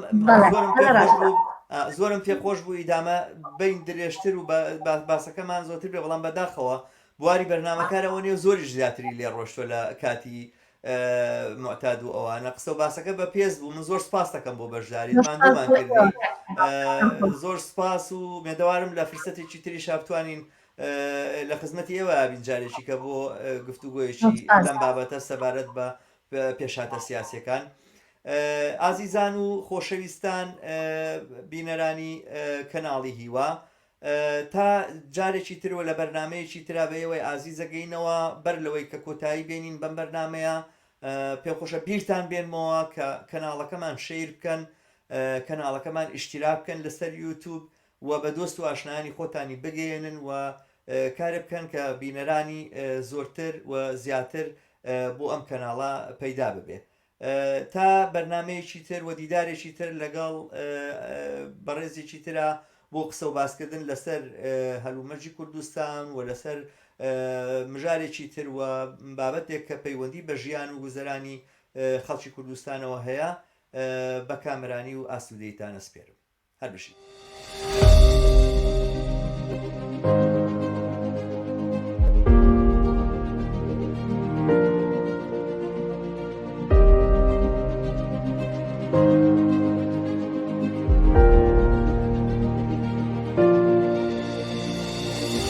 زۆرم پێ خۆش بوو زۆرم پێ خۆش بوو ئیدامە بین درێژتر و باسەکەمان زۆرتر بێ بەڵام بەداخەوە بواری بەرنامەکار ئەوە نیە زۆریش زیاتری لێ ڕۆشتوە لە کاتی معتاد و ئەوانە قسە و باسەکە بە پێز بوو من زۆر سپاس دەکەم بۆ بەشداریت ماندوومان کردی زۆر سپاس و مێدەوارم لە فرسەتێکی تریشا بتوانین لە خزمەتی ئێوە بین جارێکی کە بۆ گفتوگۆیەکی لەم بابەتە سەبارەت بە پێشهاتە سیاسەکان ئازیزان و خۆشەویستان بینەرانی کەناڵی هیوا تا جارێکی تر و لە بەرنامەیەکی ترا بە ئێوەی ئازیز ئەگەینەوە، بەر لەوەی کە کۆتایی بێنین بەم بەرنامەیە پێمخۆشە بیرتان بێنمەوە کە کەناڵەکەمان share بکەن، کەناڵەکەمان ئیشتیراک بکەن لەسەر یوتوب و بە دۆست و ئاشنایانی خۆتانی بگەیەنن و کارێ بکەن کە بینەرانی زۆرتر و زیاتر بۆ ئەم کەناڵە پەیدا ببێ. تا بەرنامەیەکی تر و دیدارێکی تر لەگەڵ بەڕێزێکی ترا بۆ قسە و باسکردن لەسەر هەلومەرجی کوردستان و لەسەر مژارێکی تر و بابەتێک کە پەیوەندی بە ژیان و گوزەرانی خەڵکی کوردستانەوە هەیە بە کامەرانی و ئاسوودەیتان ئەسپێرم. هەر بژین.